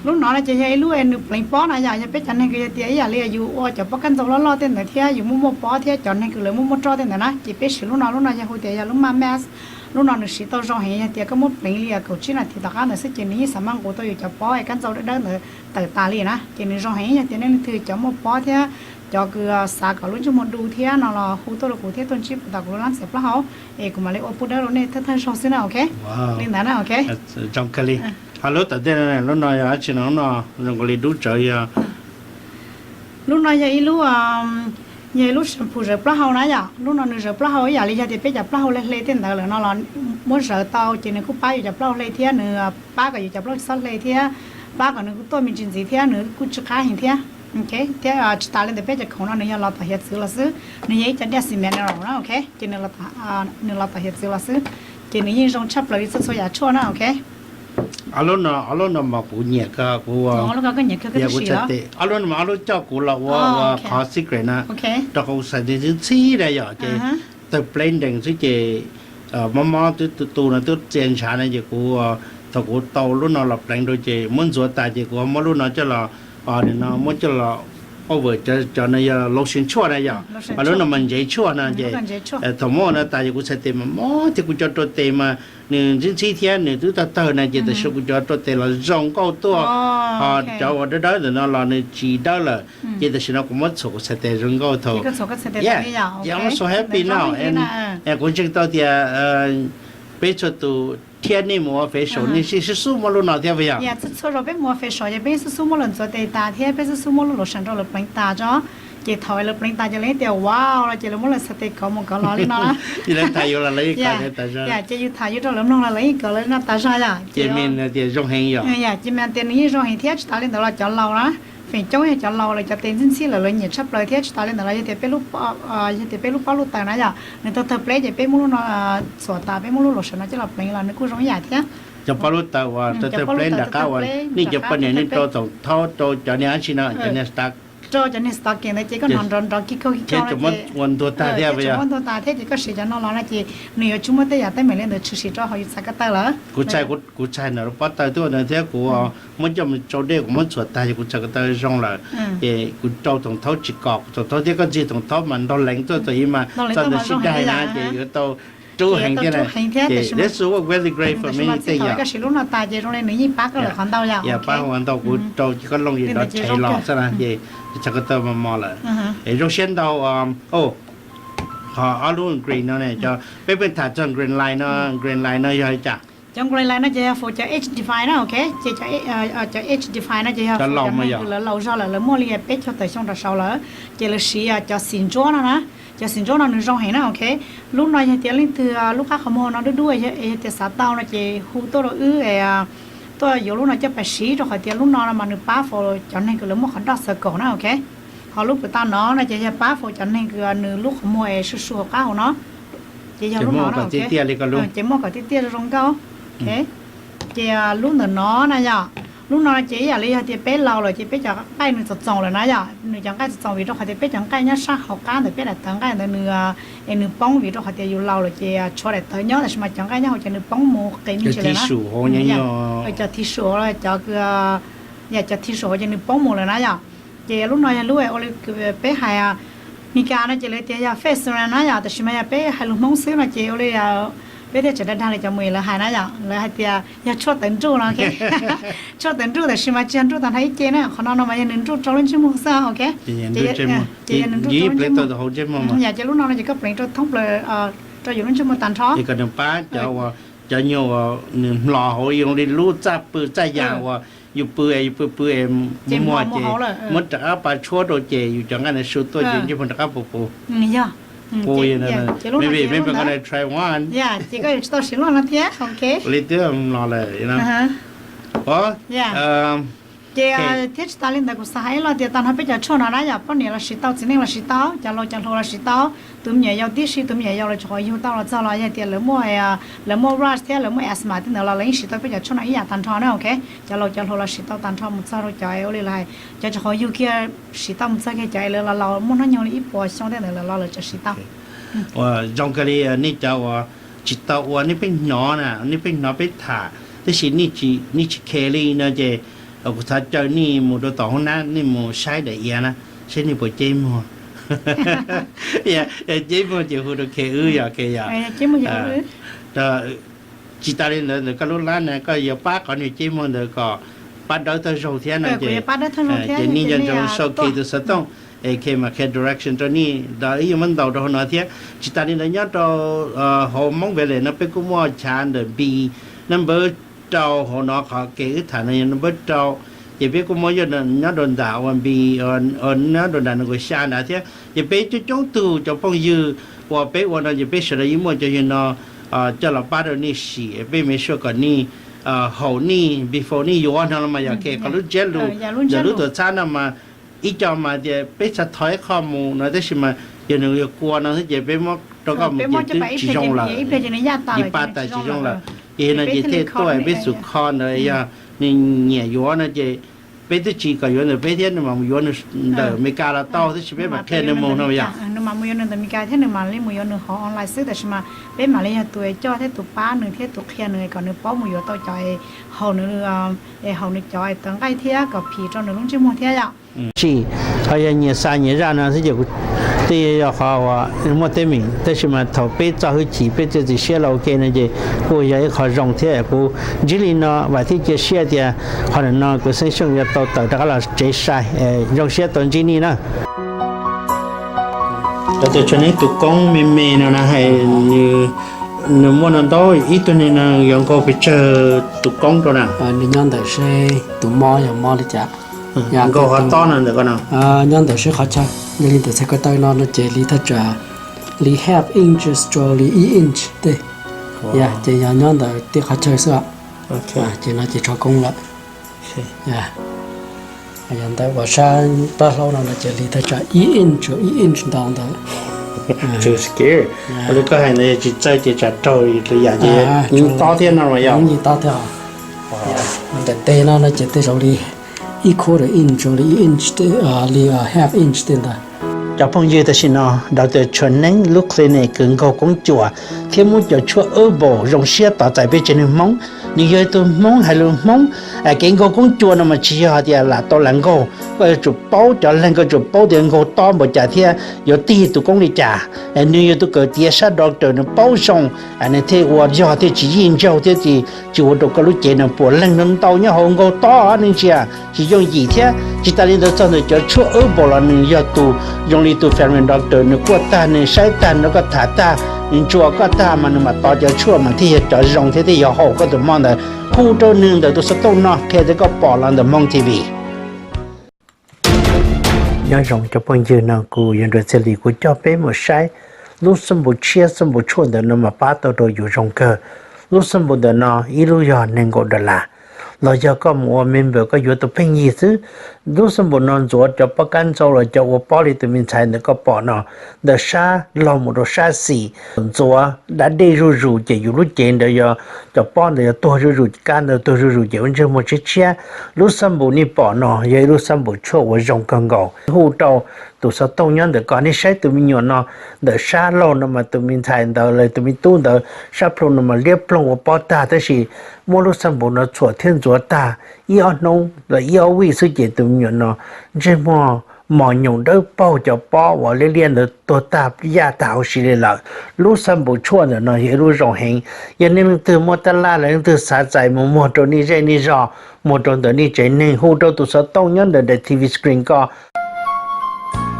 lub no no ces yog ib lub nws pleev pob na yom. Yog peb cov neeg kws yog tias ib yam li yus ua cov pob kab ntxau loj loj tej ntawd thiab yus muaj muaj pob thiab cov neeg kws lawv muaj muaj roj tej ntawd na ces peb siv lub no. Lub no yog hu tias yog lub maj mask. Lub no nws siv tau zoo heev, yog tias koj muab pleev li kaum tsib nas this tom qab ntawd xwb ces nws yeej xav maj nqus tau yus cov pob kab ntxau dawb dawb ntawd tawm tas li na. Ces nws zoo heev, yog tias nej leej twg cov muaj pob thiab cov kws xav kom lub ntsej muag du thiab no los hu tuaj rau kuv thiab tuaj ntsib kuv tom kuv lub lab ntxhias plaub hau es kuv mam li ua pub dawb rau nej thawj thawj zaug xwb na. Ok, li ntawd na. Ok, zoo kawg li. Ho lub tom ntej no, lub no yog dab tsi no? Lub no zoo li dub tsawv yog Lub no yog ib lub, yog ib lub shampoo zawv plaub hau na yom. Lub no nws zawv plaub hau ib yam li yog tias peb cov plaub hau hle hle tej ntawd lawm no los muab zawv tau ces nws kuj pab yus cov plaub hau hle thiab nws pab kom yus cov plaub hau txhob hle thiab pab kom nws kuj tuaj me ntsis ntxiv thiab nws kuj tsw qab heev thiab. Ok, thiab tsis tas li ntawd peb cov khoom no nws yog los tom hiav txwv los xwb, nws yog ib cov daj xim mineral na. Ok, ces nws los tom hiav txwv los xwb, ces nws yeej zoo tshaj plaws li txhua txhua yam tshuaj na. Ok, ob lub no, ob lub no mas kuv nyiam kawg, kuv, ob lub no ob lub coj kuv los ua ua qhov secret na, rau qhov kuv xav tias ntxhib ntxhib na yom, ces tawg pleb nrees xwb ces mob mob twb tu tu no twb txia ntshav na ces kuv, thaum kuv tau lub no los pleev rau ces muab ntxuav tas ces kuv muab lub no coj los, no muab coj los over cov no yog lotion tshuaj na yom, mas lub no mas ntsev tshuaj no ces thaum muab no tas ces kuv txhais tes mas mob thiab kuv cov rau tes mas nws ntxhib ntxhib thiab nws twb tawg tawg na ces tam sim no kuv cov rau tes los zoo nkauj tuaj, ho cov uas dawb dawb ntawm no los nws tsis dawb lawm. Ces tam sim no kuv muab txhuam kuv txhais tes zoo nkauj thaum, yeah, I'm so happy now, kuv ntseeg tau tias peb txhua tus thiab nej mus ua facial nej yeej xub xub muab lub no thiab puas yog? Txhua zaus peb mus ua facial ces peb xub xub muab lawv ntxuav tes tas thiab peb xub xub muab lub lotion rau lawv pleev tas tso. Ces thaum lawv pleev tas ces lawv yeej tias wow no ces lawv muab lawv txhais tes kov mus kov los li no na. Ces yus tham yus rau lawv mloog los lawv yeej kov lawv li no tas zog yom. Ces tias zoo heev yom. Ces mas tias nws yeej zoo heev thiab tsis tas li ntawd los cov laus na, feem coob yog cov laus lawv cov tes ntxhib ntxhib lawm lawv nyiam tshaj plaws thiab tsis tas li ntawd los yog tias peb lub, yog tias peb lub pob lub taws na yom nws tawg tawg pleb ces peb muab lub no txhuam tas peb muab lub lotion no coj los pleev los nws kuj zoo ib yam thiab. Cov pob lub taws uas tawg tawg pleb nram qab uas nej cov poj niam nej rau thaum thaub rau cov niag dab tsi no, cov niag rau cov niag stocking ntawd ces koj hnov nrov nrov kig kog kig kog no ces ua ntuag tag thiab, muab ntuag tas thiab ces koj siv cov no los no ces nws yuav tsis muaj tej yam teeb meem li ntawd tshwm sim rau hauv yus txhais ko taw lawm. Kuv txhais, kuv txhais ntawm lub pob taws tuaj ntawd thiab kuv muab coj mus tsau dej kuv muab txhuam tag ces kuv txhais ko taw zoo lawm. Ces kuv rau thaum thaub tsis kom, thaum thaub thiab koj ntxig thaum thaub mas ntaug leev tuaj thaum ib mas txoj ntawd sib daig na ces yuav tau rub heev thiab na. Ces this is what really great for me tej yom. Koj siv lub no tas ces zoo li nws yeej pab koj lawm qhov ntau yom. Pab qhov ntau kuv rau ces koj looj yim nrov tshaiv los xwb na ces txhais ko taw mos mos lawm. Es zoo siab ntau. Qhov ob lub green no ne, peb pheej tham txog green light no, green light no yog li cas? Cov green light no ces yog for cov age define na. Ok, ces cov age define no ces yog cov laus mas yog lawv laus zog lawm, lawv muaj li peb caug tawm xyoo rau saud lawm ces lawv siv cov xim ntsuab no na. Cov xim ntsuab no nws zoo heev na. Ok, lub no yog tias leej twg lub qab qhov muag no dub dub es yog tias xav tau no ces hu tuaj rau wb, tuaj yuav lub no coj pais siv rau qhov tias lub no no mas nws pab for cov neeg kws lawv muaj qhov doj xaws kaum na. Ok, ho lub pus tau no no ces yog pab for cov neeg kws nws lub qhov muag es su su hauv qab hauv no. Ces yog lub no, ces muaj kom tiaj tiaj zoo nkauj. Ces lub ntawm no na yom, lub no ces ib yam li yog tias peb laus lawm ces peb cov nqaij nws txoom txoom lawm na yom, nws cov nqaij txoom txoom vim rau qhov tias peb cov nqaij nyob sab hauv qab ntawm peb daim tawv nqaij ntawd nws, es nws poob vim rau qhov tias yus laus lawm ces tshuav daim tawv nyob tab sis mas cov nqaij nyob hauv ces nws poob mus qis me ntsis lawm na. Cov thi su hauv, cov, yam cov thi su hauv ces nws poob mus lawm na yom. Ces lub no yog lub ua li peb hais Mis Kas no ces lawv tias yog face serum na yom, tab sis mas yog peb hais lus Hmoob xwb no ces ua li peb thiaj tseem dag dag li cov Mis Kas lawv hais na yom, lawv hais tias yog tshuaj tawv nruj no. Tshuaj tawv nruj tab sis mas tsis yog nruj tag nrho ib ce na, qhov no no mas yog nws nruj rau lub ntsej muag xwb. Ok, ces yog nws nruj rau lub ntsej muag. Yam ces lub no no ces koj pleev rau thoob plaws rau yus lub ntsej muag tag nrho. Kom nws pab cov uas, cov nyuag uas nws hlo hauv zoo li lub txaj pw txaj yas uas yus pw es yus pw pw es muag ces muab rov qab pas tshuab rau ces yus cov nqaij ntawd su tuaj ces ntsej muag rov qab puv puv. Yog, maybe, maybe I'm gonna try one. Ces koj yuav tsis tau siv luaj no thiab, ok. Li twb hlo lawm. Ces thiab tsis tas li ntawd kuv xav hais ib lo tias tag nrho peb cov tshuaj no na yom, poj niam los siv tau, txiv neej los siv tau, cov laus cov hluas los siv tau, tus me nyuam yaus tib si, tus me nyuam yaus los tsuas qhov yug tau los txog los yog tias lawv muaj, lawv muaj rash thiab lawv muaj asthma tej ntawd los lawv yeej siv tau peb cov tshuaj no ib yam tag nrho na, ok. Cov laus cov hluas los siv tau tag nrho mus txog rau cov ua li lawv hais, cov tsuas qhov yug kiag siv tau mus txog kiag cov es lawv los laus muaj hnub nyoog li ib puas xyoo tej ntawd lawv los lawv tsuas siv tau. Uas zoo kawg li nej cov uas tsis tau ua, nej pheej hnov na, nej pheej hnov peb tham, tab sis nej tsis khe li no ces kuv xav caw nej mus rau tom hoob nab, nej mus saib daim iav na, saib nej puas ceb muag. Yog ceb muag ces hu rau khe wb yom, khe yom. Tsis tas li ntawd ntawm koj lub lab na koj yuav pab qhov nws ceb muag ntawd kom pab dawb tag zaug thiab no ces, ces nej nco ntsoov sau khe tus xov tooj, es khe mas khe direction rau nej, wb yuav muab ntaus rau hauv no thiab. Tsis tas li ntawd nyob rau hauv Hmoob Valley no peb kuj muaj chav ntawm B number rau hauv no, qhov kev wb tham no yog number rau, ces peb kuj muaj nyob rau nram ua B, nyob rau nram no kuj xya nrad thiab. Ces peb coob coob tug cov phooj ywg uas peb ua no ces peb sawv daws yeej muaj cov yawg no coj los pab rau nej sim, peb make sure kom nej haum nej before nej yuav no los mas yog khe qhov lub jab lug, ntawm lub tuam txhab no mas ib co mas tias peb xav thov ib qho mus no tab sis mas yog nws yog kua no xwb ces peb muab rau koj mus ces twb tsis zoo lawm, ib pa tas tsis zoo lawm. Ces no ces thiaj tuaj peb xus kho ntawd yog nws nyiam yuav no ces peb twb tsis kom yuav ntawm peb thiab, nws mam mus yuav nws ntawm Amelikas los tau, tab sis peb mam qhia nws mus no yog. Nws mam mus yuav nws ntawm Amelikas thiab nws mam li mus yuav nws hauv online xwb, tab sis mas peb mam li yog tus coj thiab tus pab nws thiab tus qhia nws kom nws paub mus yuav tau cov haum nws, haum nws cov tawv nqaij thiab kom phim rau nws lub ntsej muag thiab yom. Tsis, ho yog nyias xa nyias zaj no xwb ces kuv twb yog qhov uas muaj teeb meem, tab sis mas thaum peb txo hwj chim peb txiav txim siab los ua ke no ces kuj yog ib qho zoo thiab. Kuv ntsib li no vam thiab cia siab tias qhov ntawm no kuv xeeb xyooj yuav tau tawm rov qab los tsev sai. Zoo siab tau ntsib nej na. Cov tus tshuaj neeb tus koob me me no na, nws muaj no ntau, ib tug neeg no yuav nkaug pes tsawg tus koob rau na? Nws nyob ntawm seb tus mob yog mob li cas. Nkaug qhov tob no ntawm ko no. Nyob ntawm seb qhov chaw, yog li ntawm txhais ko taw no no ces li thaj tsam li half inches rau li ib inch tej. Yog ces yog nyob ntawm tej qhov chaw xwb. Ces no ces rho koob lawm. Yog ntawm uas sab plab hlaub no no ces li thaj tsam ib inch rau ib inch ntau ntawd. Too scary. Li koj hais ntawd yog tsis txawj ces tsam raug li yam ces tob thiab no mas yog tob thiab. Ntawm tes no no ces tej zaum li ib quarter inch rau li ib inch, li half inch tej ntawd. Cov phooj ywg, tam sim no Doctor Tshua Neeb lub clinic kws nkaug koob cua thiab muab cov tshuaj herbal zoo siab tos txais peb tsev neeg Hmoob. Nws yog ib tug Hmoob hais lus Hmoob. Kev nkaug koob cua no mas tsis yog hais tias lam tau lam nkaug, koj yuav tsum paub cov leeg, koj tsum paub tias nkaug tob npaum cas thiab yuav tig tus koob li cas. Nws yog tus kawm tiav sab doctor, nws paub zoo, nws thiaj ua yog thiaj tsis yij ntsaug thiab tsis ua rau koj lub cev no puas leeg. Ntau ntau nyob hauv nkaug tob ne ntsia tsis yooj yim thiab. Tsis tas li ntawd txog ntawm cov tshuaj herbal los nws yog tus zoo li tus family doctor, nws kuaj tag nws saib tag nws rau koj tham tag, nws ntsuas koj tag mas nws mam tos cov tshuaj mas thiaj yog cov zoo thiab thiaj yog haum koj tus mob ntawd. Hu rau nws ntawm tus xov tooj no qhia tias koj pom los ntawm Hmoob T V. Nyob zoo cov phooj ywg, no kuv yog Nruas Txhiaj Lis, kuv coj peb mus saib lub xab npum tshiab xab npum tshuaj ntawm no mas pab tau rau yus zoo kawg. Lub xab npum ntawm no ib lub yog nees nkaum dollar, los yog koj mus ua member koj yuav tus pheej yig xwb. Lub xab npum no ntxuav cov pob kab ntxaug los cov ua pob li tus me ntxhais ntawm koj pom no, ntawm sab laug mus rau sab xis, ntxuav da dej zuj zus ces yus lub cev ntawd yog cov pob ntawd yog tuag zuj zus, kab ntawd tuag zuj zus ces ua ntsej muag tshiab tshiab. Lub xab npum nej pom no yog ib lub xab npum tshuaj uas zoo kawg nkaus. Hu rau tus xov tooj nyob ntawm ko, nej saib tus me nyuam no ntawm sab laug no mas tus me ntxhais ntawd los tus me tub ntawd sab plhu no mas liab ploog ua pob tag, tab sis muab lub xab npum no txhuam thiab ntxuav tag ib ob hnub los ib ob vij xwb ces tus me nyuam no ntsej muag mos nyoos dawb paug, cov pob uas liab liab ntawd tuag tag yaj tag huv si li lawm. Lub xab npum tshuaj ntawm no yog ib lub zoo heev. Yog nej leej twg muaj tab laj los leej twg xav txais mus muag rau nej zej nej zog, muag rau ntawm nej tsev neeg, hu rau tus xov tooj nyob ntawm daim T V screen ko.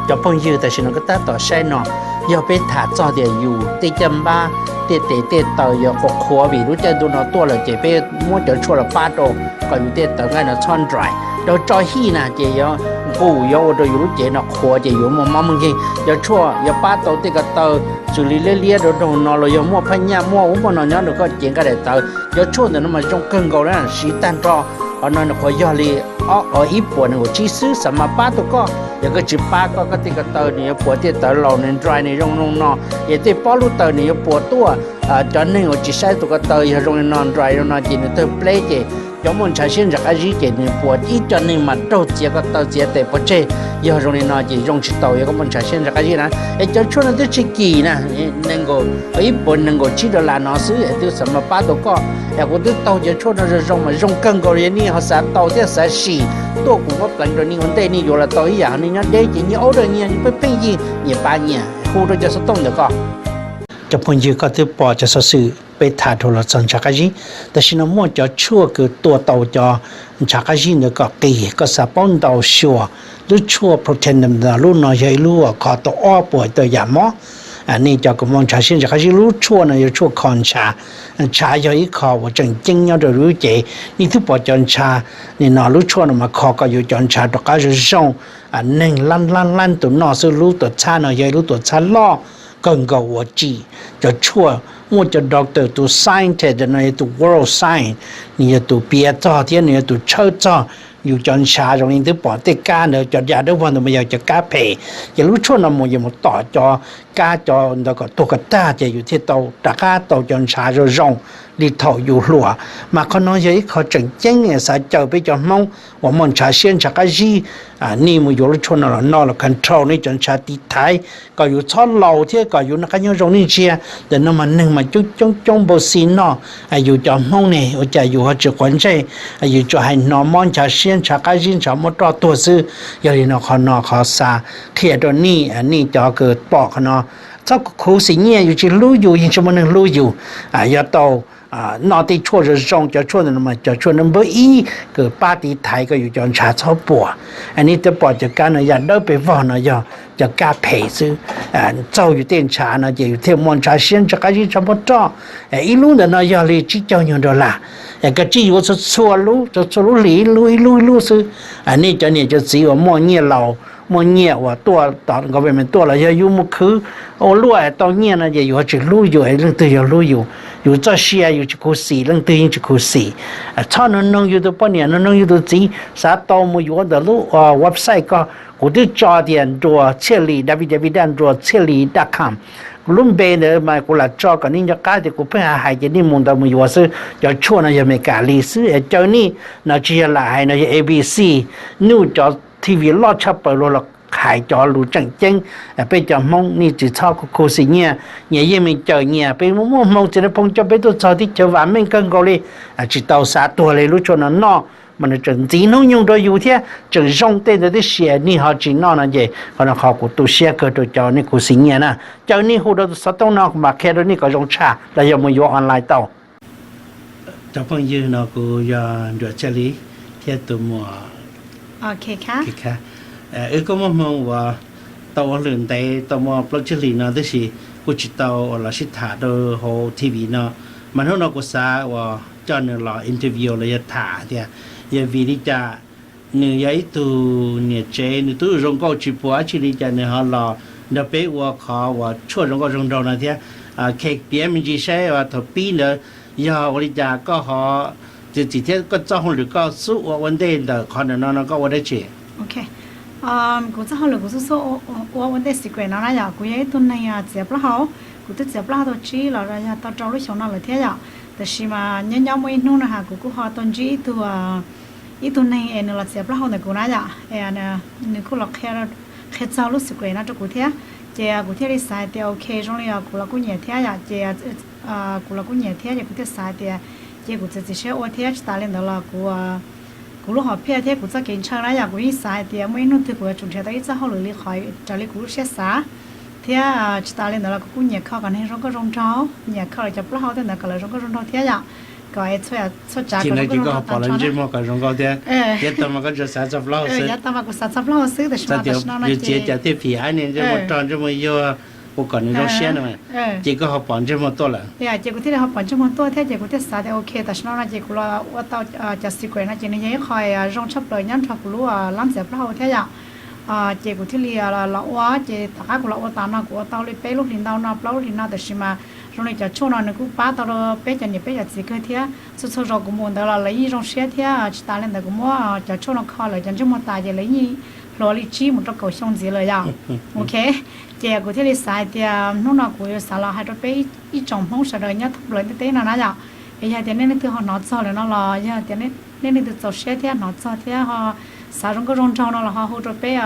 Cov phooj ywg, tam sim no koj tab tom saib no, yog peb tham txog tias yus tej caj npab, tej tes tej taw yuav qhuav qhuav vim lub caij ntuj no tuaj lawm ces peb muab cov tshuaj los pab rau kom yus tej tawv nqaij no txhob dry. Rau tso hij na ces yuav nqus, yuav ua rau yus lub cev no qhuav ces yuav muaj mob muaj nkeeg. Cov tshuaj yuav pab tau tej ko taw xws li liab liab rau rau no los yog muaj phaj nyaj muaj ub muaj no nyob rau koj cev nqaij daim tawv. Cov tshuaj ntawm no mas zoo kawg nkaus na, siv tag nrho. Qhov no nws qhuav yog li ib puas nees nkaum tsib xwb, xav mas pab tau koj. Yog koj tsis pab koj, koj tej ko taw nws yuav puas, tej tawv laus nws dry nws zoo zoo no, ces tej pob lub taw nws yuav puas tuaj. Cov neeg uas tsis saib tus ko taw yog zoo li no dry zoo no ces nws tawg pleb ces cov muaj ntshav siab ntshav qab zib ces nws puas ib co neeg mas raug txiav ko taw txiav tes pov tseg. Yog zoo li no ces zoo tsis tau yog koj muaj ntshav siab ntshav qab zib na. Es cov tshuaj no twb tsis kim na, nees nkaum, ib puas nees nkaum tsib dollar no xwb es twb xav mas pab tau koj. Es kuv twb taug cov tshuaj no zoo zoo mas zoo kawg nkaus li, nej ho xav tau thiab xav sim tuaj kuv muab pleev rau nej ua ntej, nej yuav los tau ib yam, nej nyob deb ces nyias aub dawb nyias pheej pheej yig nyias pab nyias hu rau cov xov tooj ntawm ko. Cov phooj ywg, koj twb pom cov xov xwm peb tham dhau los txog ntshav qab zib, tam sim no muaj cov tshuaj kws tua tau cov ntshav qab zib ntawd kom qis. Koj xav paub ntau xyuas, lub tshuaj Protandim ntawm lub no yog ib lub uas kho tau ob puas tawm yam mob. Nej cov kws muaj ntshav siab ntshav qab zib, lub tshuaj no yog tshuaj kho ntshav. Ntshav yog ib qho uas tseem ceeb nyob rau lub cev. Nej twb pom cov ntshav, nim no lub tshuaj no mas kho kom yus cov ntshav rov qab zoo zoo. Neeg lab lab lab tus noj xwb, lub tuam txhab no yog ib lub tuam txhab loj kawg nkaus uas tsim cov tshuaj. Muaj cov doctor, tus scientist no yog tus world science, nws yog tus piav txog thiab nws yog tus tshawb txog yus cov ntshav. Zoo li twb pom tej kab ntawd, cov daim dawb vog ntawd mas yog cov kab phem, ces lub tshuaj no mus yuav mus tom cov kab cov ntawd kom tuag kom tag ces yus thiaj tau rov qab tau cov ntshav zoo zoo li thaum yus hluas. Mas qhov no yog ib qho tseem ceeb xav caw peb cov Hmoob uas muaj ntshav siab ntshav qab zib, nej mus yuav lub tshuaj no los noj los control nej cov ntshav tiv thaiv kom yus txhob laus thiab kom yus noj qab nyob zoo nej ntsia. Ntawm no mas neeg mas coob coob coob npau xi noj. Yus cov Hmoob ne ua cas yus ho tsis quav ntsej, yus tsuas hais hnov mob ntshav siab ntshav qab zib ntshav muab roj tuag xwb. Yog li no qhov no qhov xav qhia rau nej, nej cov kws pom qhov no txhob khuv xim nyiaj, yus tsis hlub yus yeej tsis muaj neeg hlub yus. Yuav tau noj tej tshuaj zoo zoo, cov tshuaj ntawm no mas cov tshuaj number ib kws pab tiv thaiv kom yus cov ntshav txhob puas. Nej twb pom cov kab no yam dawb pes vog no yog cov kab phem xwb. Txaug yus tej ntshav no ces yus thiaj muaj ntshav siab ntshav qab zib ntshav muab roj. Ib lub ntawm no yog li tsib caug nyuag dollar. Koj tsij yuav txhua txhua lub, txhua txhua lub hlis ib lub ib lub ib lub xwb. Nej cov niam cov txiv uas muaj nyiaj laus, muaj nyiaj uas tuaj tom government tuaj los yog yus mus khwv ua luaj tau nyiaj no ces yus ho tsis hlub yus, leej twg yuav hlub yus? Yus txoj sia yus tsis khuv xim, leej twg yeej tsis khuv xim. Txhob nug noog yus tus poj niam, nug noog yus tus txiv, xav tau mus yuav ntawm lub website ko. Kuv twb tso tias nruas txhiaj li, www nruas txhiaj li dot com. Lub npe ntawd mas kuv lam tso kom nej nco qab tias kuv pheej hais hais ces nej mus ntawd mus yuav xwb. Cov tshuaj no yog Meskas li xwb es caw nej no tsis yog lam hais, no yog A B C News, cov T V loj tshaj plaws luag los hais cov lus tseem ceeb. Peb cov Hmoob nej tsis txhob khuv xim nyiaj, nyias yeej meem cawm nyias. Peb muaj muaj hmoo txiv nab phooj coj peb tuaj txog teb chaws vam meej kawg nkaus li, tsis tau xav tuag li. Lub tshuaj no noj mas nws tseem ntxiv hnub nyoog rau yus thiab tseem zoo. Tej ntawd tib si nej ho tsis noj no ces qhov no qhov kuv tu siab kawg rau cov nej khuv xim nyiaj na. Caw nej hu rau tus xov tooj no kuv mam qhia rau nej kom zoo tshaj los yog mus yuav online tau. Cov phooj ywg, no kuv yog Nruas Txhiaj Lis thiab tus muam Khab. Wb kuj muaj hmoo uas tau ua hauj lwm ntev tau muaj plaub tsib hlis no tab sis kuj tsis tau uas los sib tham rau hauv T V no. Mas hnub no kuv xav uas coj nws los interview los yog tham tias yog vim li cas nws yog ib tug niam tsev, nws twb zoo nkauj tsis puas dab tsi li cas nws ho los nrog peb ua qhov uas tshuaj zoo nkauj zoo nraug no thiab. Kheev piav me ntsis saib uas thaum pib ntawd yog ua li cas koj ho txiav txim thiab koj txoj hauj lwm koj xub ua ua ntej ntawm qhov ntawm no no koj ua dab tsi? Kuv txoj hauj lwm kuv xub xub ua ua ntej Secret no na yom, kuv yog ib tug neeg txiav plaub hau. Kuv twb txiav plaub hau tau tsib los yog tau rau lub xyoo no lawm thiab yom. Tab sis mas nyob nyob muaj ib hnub no ha kuv kuj ho tau ntsib ib tug ib tug neeg es nws los txiav plaub hau ntawm kuv na yom, es nws kuj los qhia txog lub Secret no rau kuv thiab. Ces kuv thiaj li xav hais tias ok, zoo li os kuv los kuj nyiam thiab yom, ces kuv los kuj nyiam thiab ces kuv thiaj xav hais tias ces kuv txiav txim siab ua thiab. Tsis tas li ntawd los kuv kuv lub hom phiaj thiab kuv txoj kev ntshaw na yom, kuv yeej xav hais tias muaj ib hnub twg kuv yuav tsum nrhiav tau ib txoj hauj lwm li qhov raws li kuv lub siab xav thiab. Tsis tas li ntawd los kuv kuj nyiam kho kom neeg zoo nkauj zoo nraug, nyiam kho lawv cov plaub hau tej ntawd kom lawv zoo nkauj zoo nraug thiab yom. kom txhua tsav ces kom no ces koj ho pom lawv ntsej muag kom zoo nkauj thiab. Yav tag mas koj tsuas xav txog plaub hau xwb. Yav tag mas kuv xav txog plaub hau xwb, tab sis mas tam sim no no ces txiav cas thiaj phim aib ne, ntsej muag rog ntsej muag yuag, ua kom nws zoo siab no. Ces koj ho pom ntsej muag tuaj lawm. Ces kuv thiaj li ho pom ntsej muag tuaj thiab ces kuv thiaj xav tias ok, tam sim no no ces kuv los ua tau cov secret no ces nws yog ib qho zoo tshaj plaws nyob nrog kuv lub lab ntxias plaub hau thiab yom. Ces kuv thiaj li los ua, ces tom qab kuv los ua tas no kuv ua tau li peb lub hlis ntau no plaub lub hlis no, tab sis mas zoo li cov tshuaj no nws kuj pab tau peb cov niam peb cov txiv kawg thiab. Txhua txhua zaus kuv mus ntawd los lawv yeej zoo siab thiab. Tsis tas li ntawd kuv muab cov tshuaj no kho lawv cov ntsej muag tas ces lawv yeej hluas li tsib mus rau kaum xyoo ntxiv lawm yom. Ok, ces kuv thiaj li xav hais tias hnub no kuv yuav xav los hais rau peb ib tsoom Hmoob sawv daws nyob thoob plaws ntiaj teb no na yom. Es yog tias nej leej twg ho hnov txog lawm no los yog tias nej leej twg txaus siab thiab hnov txog thiab ho xav zoo nkauj zoo nraug no los ho hu rau peb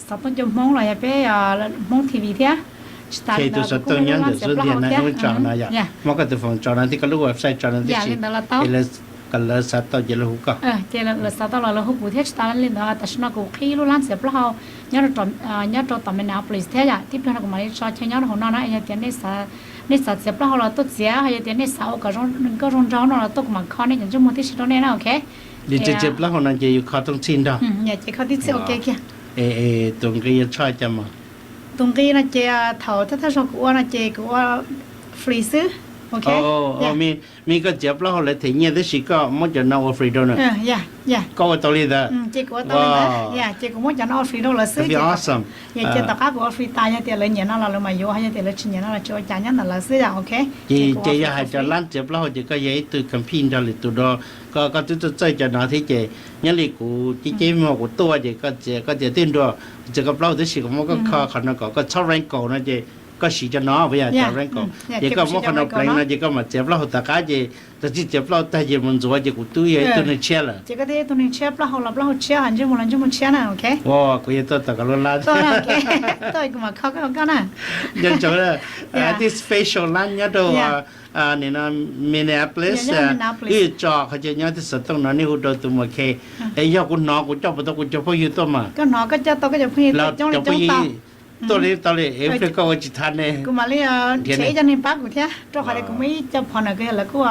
xov tooj cov Hmoob los yog peb Hmoob T V thiab. Tsis tas li ntawd kuv kuj muaj lub lab ntxias plaub hau thiab. Muab koj tus foos tso no thiab koj lub website tso no thiab, li ntawd los tau. Kom lawv xav tau ces lawv hu koj. Ces lawv xav tau los lawv hu kuv thiab. Tsis tas li ntawd tam sim no kuv qhib lub lab ntxias plaub hau nyob rau tom Minneapolis thiab yom. Tib pliag no kuv mam li tso chaw nyob rau hauv no na. Yog tias nej xav txiav plaub hau los tuaj txiav, yog tias nej xav ua kom zoo nkauj zoo nraug no los tuaj kuv mam kho nej cov ntsej muag tib si rau nej na, ok. Li txiav plaub hau no ces yus kho tooj txhij nrog. Ces kho tib txhij ua ke kiag. Tus nqi yuav tshoj cas mas? Tus nqi no ces thaum thawj thawj zaug kuv ua no ces kuv ua free xwb. Ok. Means koj txiav plaub hau lawv them nyiaj tab sis koj muab cov no ua free rau nws. Koj ua tau li ntawd? Ces kuv ua tau li ntawd. Ces kuv muab cov no ua free rau lawv xwb. Ces tom qab kuv ua free tas yog tias lawv nyiam no los lawv mam yuav, yog tias lawv tsis nyiam no los tsis ua cas, nyob ntawm lawv xwb yom. Ok, ces yog hais cov lab ntxias plaub hau ces koj yog ib tug compete nrog lwm tus dua, koj twb txawj txawj cov no thiab ces nyob li kuv ceb ceb muag kuv tuaj ces koj txiav twb nrog txiav koj plaub hau tab sis kuv muab koj kho qhov no kom koj txhob wrinkle no ces koj siv cov no puas yog cov wrinkle. Ces koj muab qhov no pleev no ces koj mam txiav plaub hau tom qab ces tag txij txiav plaub hau tag ces mus ntxuav ces kuv twb yog ib tug neeg tshiab lawm. Ces koj twb yog ib tug neeg tshiab, plaub hau los plaub hau tshiab, ntsej muag los ntsej muag tshiab na, ok. Kuv yuav tuaj tom koj lub lab. Tuaj kuv mam kho koj, koj na. Nco ntsoov, tij facial lab nyob rau Minneapolis, wb tso qhov chaw nyob tij xov tooj no nej hu rau tus Mus Khe. Es yog kuv hnov kuv coj puas tau kuv cov phooj ywg tuaj mas? Koj hnov koj coj tau koj cov phooj ywg tuaj coob li coob tau. Tuaj li tau li, ib pliag koj ua tsis tau ne. Kuv mam li nrhiav ib co neeg pab kuv thiab, rau qhov tias kuv muaj ib co partner kws yog lawv kuj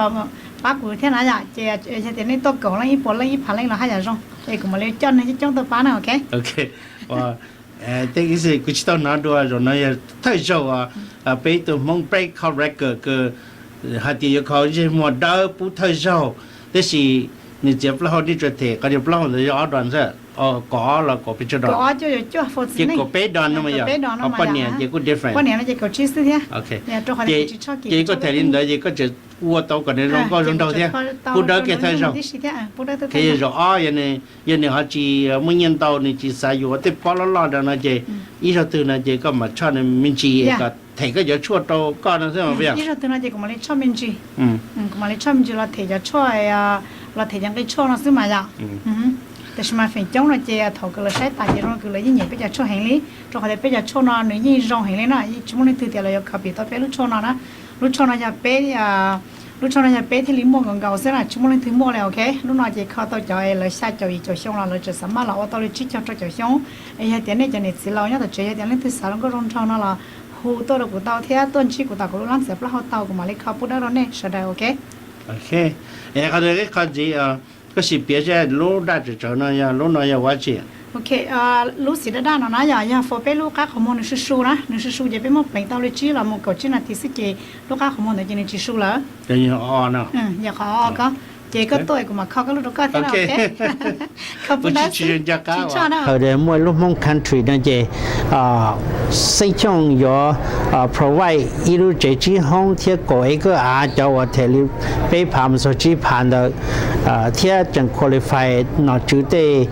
pab kuv thiab na yom. Ces yog tias nej tuaj kaum leej, ib puas leej, ib phav leej los haj yam zoo, es kuv mam li coj neeg coob coob tuaj pab na, ok. Tej kuv tsis tau hnov dua, zaum no yog thawj zaug peb ib tug Hmoob break kho record kws hais tias yuav kho ntsej muag dawb pub thawj zaug, tab sis nws txiav plaub hau nej tsuas them qhov tias plaub hau ntawd yog ob dos xwb, kaum ob los kaum peb, tsawg dos? Ces kaum peb dos no mas yog, ho poj niam ces kuj different. Ces koj them li ntawd ces koj tseem ua tau kom nws zoo nkauj zoo nraug thiab, pub dawb kiag thawj zaug. Ces yog zaum ob, yog nws ho tsis muaj nyiaj ntau, nws tsis xav yuav tej pob loj loj rau no ces ib zaug twg no ces koj mam tshoj nws me ntsis kom them koj cov tshuaj rau koj no xwb mas. Ib zaug twg no ces kuv mam li tshoj me ntsis, kuv mam li tshoj me ntsis los them cov tshuaj, los them cov nqi tshuaj no xwb mas yom. Tab sis mas feem coob no ces thaum kws lawv saib tas ces zoo kws lawv yeej nyiam peb cov tshuaj heev li, rau qhov tias peb cov tshuaj no nws yeej zoo heev li na, yeej tsis muaj leej twg tias lawv yuav copy tau peb lub tshuaj no na. Lub tshuaj no yog peb, lub tshuaj no yog peb thiaj li muaj nkaus nkaus xwb na, tsis muaj leej twg muaj li, ok. Lub no ces kho tau cov lawv xya caum yim caum xyoo los lawv tseem xav maj los ua tau li tsib caug rau caum xyoo. Es yog tias nej cov niam txiv laus nyob tom tsev yog tias leej twg xav zoo nkauj zoo nraug no los hu tuaj rau kuv tau thiab tuaj ntsib kuv tom kuv lub lab ntxias plaub hau tau, kuv mam li kho pub dawb rau nej sawv daws, ok. Qhov ntawd ib qho ntxiv, koj sim piav seb lub daj tsawv tsawv no yog lub no yog ua tsi? Ok, lub xim daj daj no na yog, yog for peb lub qab qhov muag nws su su na, nws su su ces peb muab pleev tau li tsib los mus kaum tsib nas this xwb ces lub qab qhov muag ntawd ces nws tsis su lawm. Yog qhov o ko, ces koj tuaj kuv mam kho koj lub rau koj thiab. Hawm tias muaj lub Hmoob country no ces Xeeb Xyooj yuav provide ib lub tsev tsib hoob thiab kaum acre av cov uas them li peb phav mus txog tsib phav ntawd, thiab tseem qualify nom tswv tej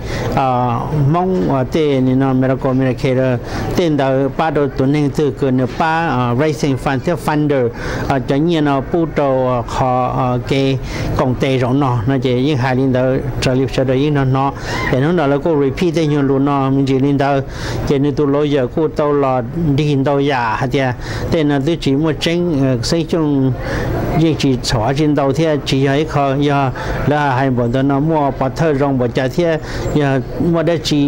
Hmoob uas tej no medical, Medicare tej ntawd pab rau tus neeg twg kws nws pab raising fund thiab funder cov nyiaj no pub rau qhov kev koom tes zaum no no ces yeej hais li ntawd raws li sawv daws yeej hnov hnov. Es hnub no lawv kuj repeat tej nyuag lus no me ntsis li ntawd, ces nws tus lawyer kuj tau los dig ntau yam hais tias tej no twb tsis muaj tseeb, Xeeb Xyooj yeej tsis txhaum dab tsi ntau thiab tsis yog ib qho, yog lawv hais npaum ntawd no muaj pov thawj zoo npaum cas thiab yog muaj dab tsi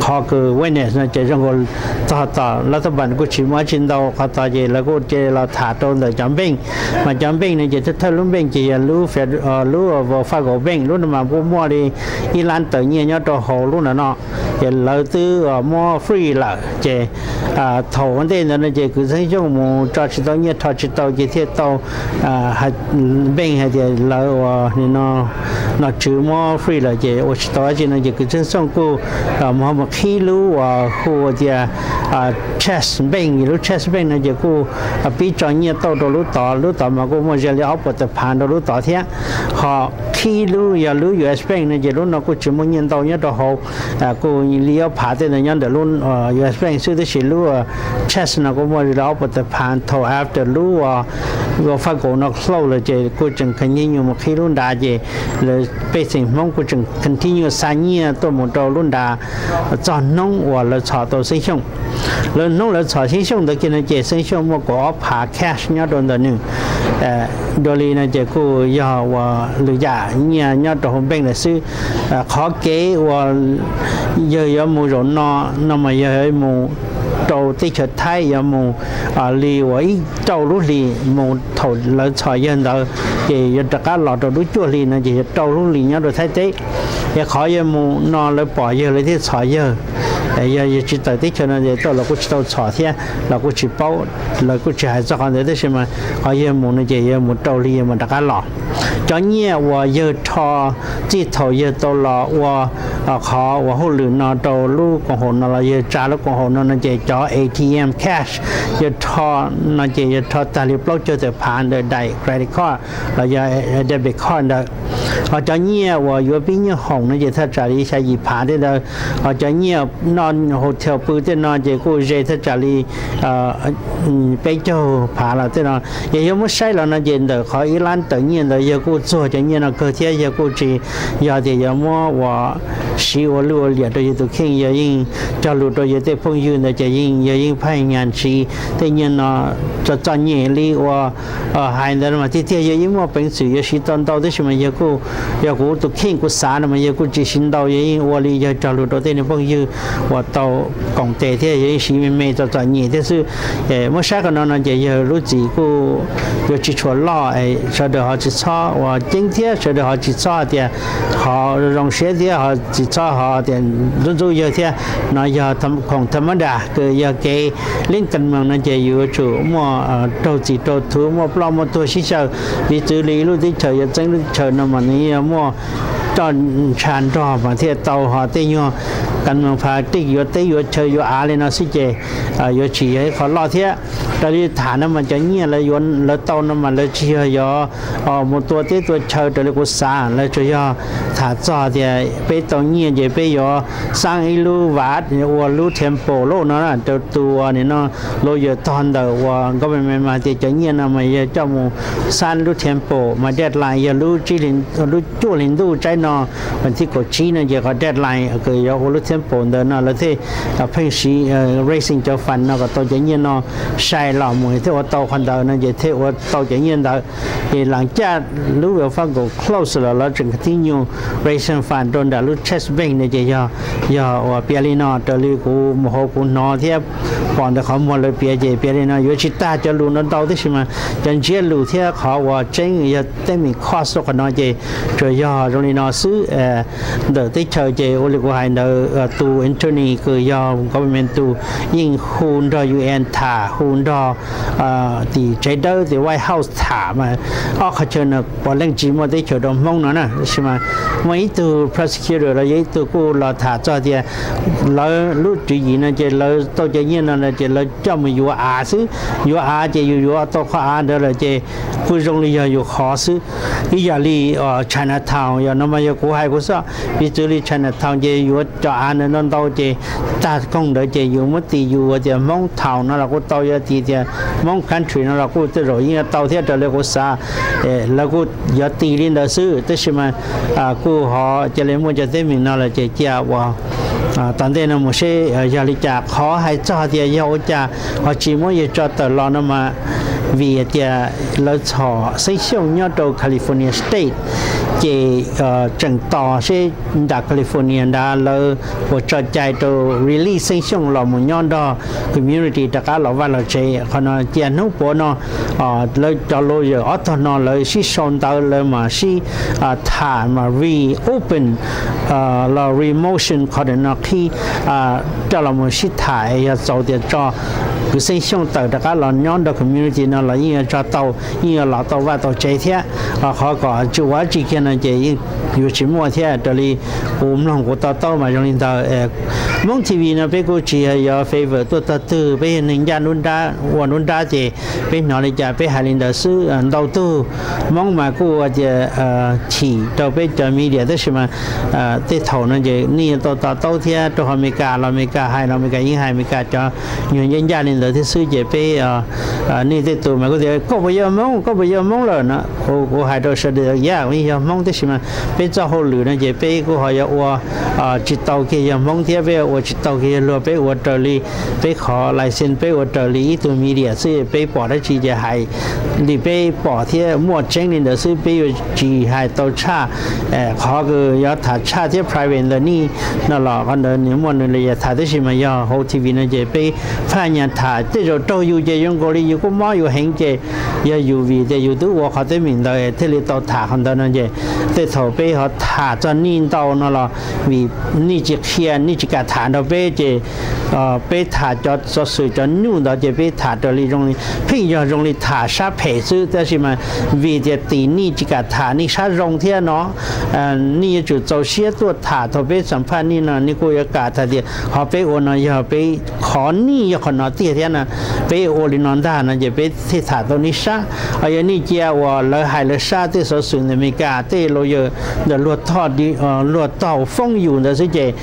qhov qhov kws witness no ces zoo nkaus txog tom lab thab npas kuj tsis muaj dab tsi ntau, qhov tod ces lawv kuj cia los tham rau ntawm cov npeej. Mas cov npeej no ces thawj thawj lub npeej ces yog lub, lub Wells Fargo Bank, lub no mas kuj muaj li ib lab tawm nyiaj nyob rau hauv lub ntawm no, ces lawv twb muab free lawm ces thaum ua ntej ntawd no ces kwv tij Xeeb Xyooj mus tso tsis tau nyiaj, rho tsis tau ces thiaj tau npeej hais tias lawv ua nom tswv muab free lawm ces ua tsis tau dab tsi no ces kwv tij Xeeb Xyooj kuj mus qhib lub uas hu tias Chase Bank, lub Chase Bank no ces kuj pib tso nyiaj tauj rau lub tod, lub tod mas kuj muaj ze li ob puas tawm phav rau lub tod thiab. Ho qhib lub yog lub U S Bank no ces lub no kuj tsis muaj nyiaj ntau nyob rau hauv, kuj li ob phav tej ntawd nyob ntawm lub U S Bank xwb, tab sis lub Chase no kuj muaj ze li ob puas tawm phav. Thaum after lub Wells Fargo no close lawm ces kuj tseem continue mus qhib lub nrad ces lawv pej xeem Hmoob kuj tseem continue xa nyiaj tuaj mus rau lub nrad txog hnub uas lawv txhom tau Xeeb Xyooj. Lawv hnub lawv txhom Xeeb Xyooj ntawd kiag no ces Xeeb Xyooj muaj kaum ob phav cash nyob rau ntawm nws. Dua li no ces kuj yog uas lwm yam nyiaj nyob rau hauv npeej lawm xwb. Qhov kev uas yawg yuav mus zaum no, no mas yog mus rau teb chaws Thaib, yuav mus li uas ib rau lub hlis mus thaum lawv txhom yawg ntawd, ces yuav rov qab los rau lub cuaj hli no ces yog rau lub hlis nyob rau Thaib teb. Es qhov yawg mus no lawv pom yawg lawv thiaj txhom yawg. Yog yawg tsis tawm teb chaws no ces tau los kuj tsis tau txhom thiab los kuj tsis paub, lawv kuj tsis hais txog qhov ntawd, tab sis mas qhov yawg mus no ces yawg mus rau hli yawg mam rov qab los. Cov nyiaj uas yawg rho txij thaum yawg tau los ua qhov uas hauj lwm no rau lub koom haum no los yawg tsa lub koom haum no no ces cov A T M cash yawg rho no ces yawg rho tag li plaub caug tawm phav ntawm daim credit card los yog debit card ntawd. Ho cov nyiaj uas yuav pib nyiaj hoom no ces thaj tsam li xya yim phav tej ntawd. Ho cov nyiaj noj hotel pw tej no ces kuj ze thaj tsam li peb caug phav los tej no. Yog yawg muab saib los no ces ntawm qhov ib lab tawm nyiaj ntawd yawg kuj txuag cov nyiaj no kawg thiab yawg kuj tsis yog tias yog muab ua siv ua luj ua liam rau yawg tus kheej, yawg yeej cog lus rau yawg tej phooj ywg ntawd ces yeej yawg yeej phaj nyas siv tej nyiaj no txom txom nyem li uas hais ntawd mas tiag tiag yawg yeej muaj peev xwm yuav siv tau ntau tab sis mas yawg kuj, yog kuv tus kheej kuv xav no mas yawg kuj tsis siv ntau, yawg yeej ua li yawg cog lus rau tej niag phooj ywg uas tau koom tes thiab yawg yeej siv me me txom txom nyem thiab xwb. Muab saib qhov no no ces yawg lub txim kuj yuav tsis tshua loj, sawv daws ho tsis txhob ua ceeb thiab sawv daws ho tsis txhob hais tias ho zoo siab thiab ho tsis txhob ho tias ntxub ntxub yawg thiab. No yog khoom tham mab das kws yog kev leej kas mas no ces yuav tsum muaj raug txim raug thuv, muaj ploj muaj tuag sib xyaw. Piv txwv li ib lub teb chaws yuav txeeb lub teb chaws no mas nws yuav muaj roj ntsha nrog mas thiaj tau, ho tej nyuag kas mas phav tej yuav teb yuav chaw yuav av li no xwb ces yuav tsis yog ib qho loj thiab. Raws li tham no mas cov nyiaj lawv tau no mas lawv tsis yog yuav mus tua teb tua chaw raws li kuv xav, lawv tsuas yog tham txog tias peb tau nyiaj ces peb yuav xab ib lub vaj ua lub temple lauj no rau tus uas nim no lawyer tog ntawm uas government mas tias cov nyiaj no mas yog coj mus xab lub temple mas deadline yog lub cuaj hli ntuj tsaib no, vas thib kaum tsib no ces qhov deadline kws yuav ua lub temple ntawd no lawv thiaj pheej siv raising cov fund no kom tau cov nyiaj no sai los mus thiaj ua tau qhov ntawd no ces thiaj ua tau cov nyiaj ntawd. Ces lam caj lub Wells Fargo close los lawv tseem continue raising fund rau nram lub Chase Bank no ces yog, yog uas piav li no raws li kuv mus hauv kuv hnov thiab pom ntawm qhov muag lawv piav ces piav li no yuav tsis tag cov lus no ntau tab sis mas cov ntsiab lus thiab qhov uas tseeb yog teeb meem cost qhov no ces tsuas yog zoo li no xwb. Ntawm teb chaws ces ua li kuv hais ntawd tus attorney kws yog government tus yeej hu nrog U N tham, hu nrog tim tsev dawb tim White House tham mas ob qhov chaw no puav leej tsis muaj teb chaws rau Hmoob no na. Tab sis mas muaj ib tug prosecutor los yog ib tug kuj los tham txog tias lawv lub tswv yim no ces lawv tau cov nyiaj no ces lawv coj mus yuav av xwb, yuav av ces yus yuav tau qhov av ntawd lawm ces kuj zoo li yog yus qhov xwb. Ib yam li Chinatown yog no mas yog kuv hais kuv xwb, piv txwv li Chinatown ces yuav cov av ntawd ntau ntau ces tag koog ntawd ces yus muab tis yus ua tias Hmoob Town no los kuj tau, yuav tis tias Hmoob Country no los kuj tej zaum yeej yuav tau thiab raws li kuv xav. Lawv kuj yuav tis li ntawd xwb tab sis mas kuj ho cia li muaj cov teeb meem no lawm ces cia uas tom ntej no mus seb yog li cas. Qhov hais txog tias yog ua cas ho tsis muab yawg tso tawm los no mas vim tias lawv txhom Xeeb Xyooj nyob rau California State, ces tseem tos seb nram California ntawd lawv puas tso cai rau release Xeeb Xyooj los mus nyob nrog community rov qab los vaj los tsev. Qhov no cia hnub puav no lawv cov lawyer ob tog no lawv sib sau ntawv, lawv mam sib tham mas reopen los remotion qhov no qhib, coj los mus sib tham yog txaus tias tso kwv Xeeb Xyooj tawm rov qab los nyob nrog community no los yeej yuav tso tau, yeej yuav los tau vaj tau tsev thiab. Qhov kom tsis ua dab tsi kiag no ces yeej yuav tsis muaj thiab. Raws li kuv mloog kuv to taub mas zoo li ntawd. Hmoob T V no peb kuj tsis yog yuav favor tuaj tog twg, peb yog neeg ncaj nruab nrab ua nruab nrab ces peb hnov li cas peb hais li ntawd xwb. Ntau tug Hmoob mas kuj ua tias chim rau peb cov media, tab sis mas tej thaum no ces nej yuav tau to taub thiab, rau qhov Amelikas los Amelikas hais los Amelikas yeej hais Amelikas cov nyuag ncaj ncaj li ntawd thiab xwb ces peb, nej tej tus mas kuj tias koj puas yog Hmoob, koj puas yog Hmoob lawm no. Kuv hais rau sawv daws, yog, kuv yeej yog Hmoob tab sis mas peb txoj hauj lwm no ces peb kuj ho yuav ua tsis tau kiag yog Hmoob thiab peb ua tsis tau kiag yog luag, peb ua raws li peb qhov license, peb ua raws li ib tug media xwb, peb pom dab tsi ces hais li peb pom thiab muaj tseeb li ntawd xwb, peb yuav tsis hais tau tshaj. Qhov kws yuav tham tshaj thiab private ntawm nej no los qhov ntawd nws muaj nws li yam tham, tab sis mas yog hauv T V no ces peb phaj nyas tham, tej zaum raug yus ces yuav nkaus li yus kuj mob yus heev ces yog yus vim tias yus twb ua qhov teeb meem ntawd thiaj li tau tham qhov ntawd no ces tej thaum peb ho tham txog nej ntau no los vim nej tsis qhia, nej tsis kam tham nrog peb ces peb tham cov xov xwm cov nyuj ntawd ces peb tham raws li zoo li, pheej yog zoo li tham sab phem xwb, tab sis mas vim tias tim nej tsis kam tham nej sab zoo thiab no, nej yuav tsum txaus siab tuaj tham. Thaum peb xam phaj nej no nej kuj yuav kam tham tias qhov peb ua no yog peb, qhov nej yog qhov no tiag thiab no, peb ua li no ntag no ces peb thiaj tham tau nej sab. Ho yog nej cia uas lawv hais lawv sab tej xov xwm ntawm Amelikas tej lawyer ntawm luag tog foob yus ntawd xwb ces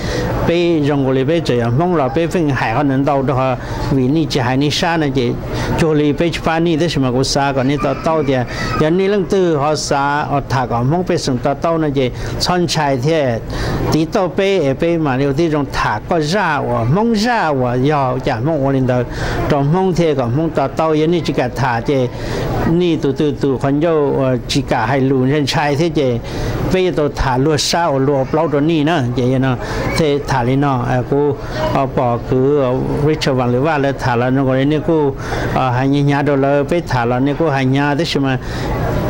peb zoo nkaus li peb tseem yog Hmoob los peb pheej hais qhov ntawd ntau rau qhov vim nej tsis hais nej sab no ces cuag li peb tsis pab nej, tab sis mas kuv xav kom nej to taub tias yog nej leej twg ho xav tham kom Hmoob pej xeem to taub no ces txhob ntshai thiab tiv tauj peb es peb mam li ua tib zoo tham koj zaj uas Hmoob zaj uas yog cas Hmoob ua li ntawd rau Hmoob thiab kom Hmoob to taub. Yog nej tsis kam tham ces nej tus twg tus qhov ncauj uas tsis kam hais lus ntshai ntshai thiab ces peb yuav tau tham luag sab uas luag ua plaub rau nej na. Ces thiaj tham li no, kuv pom kwv Richard Vam Lwm Vaj lawv tham los zoo nkaus li nej kuj hais hnyav hnyav rau lawv, peb tham los nej kuj hais hnyav, tab sis mas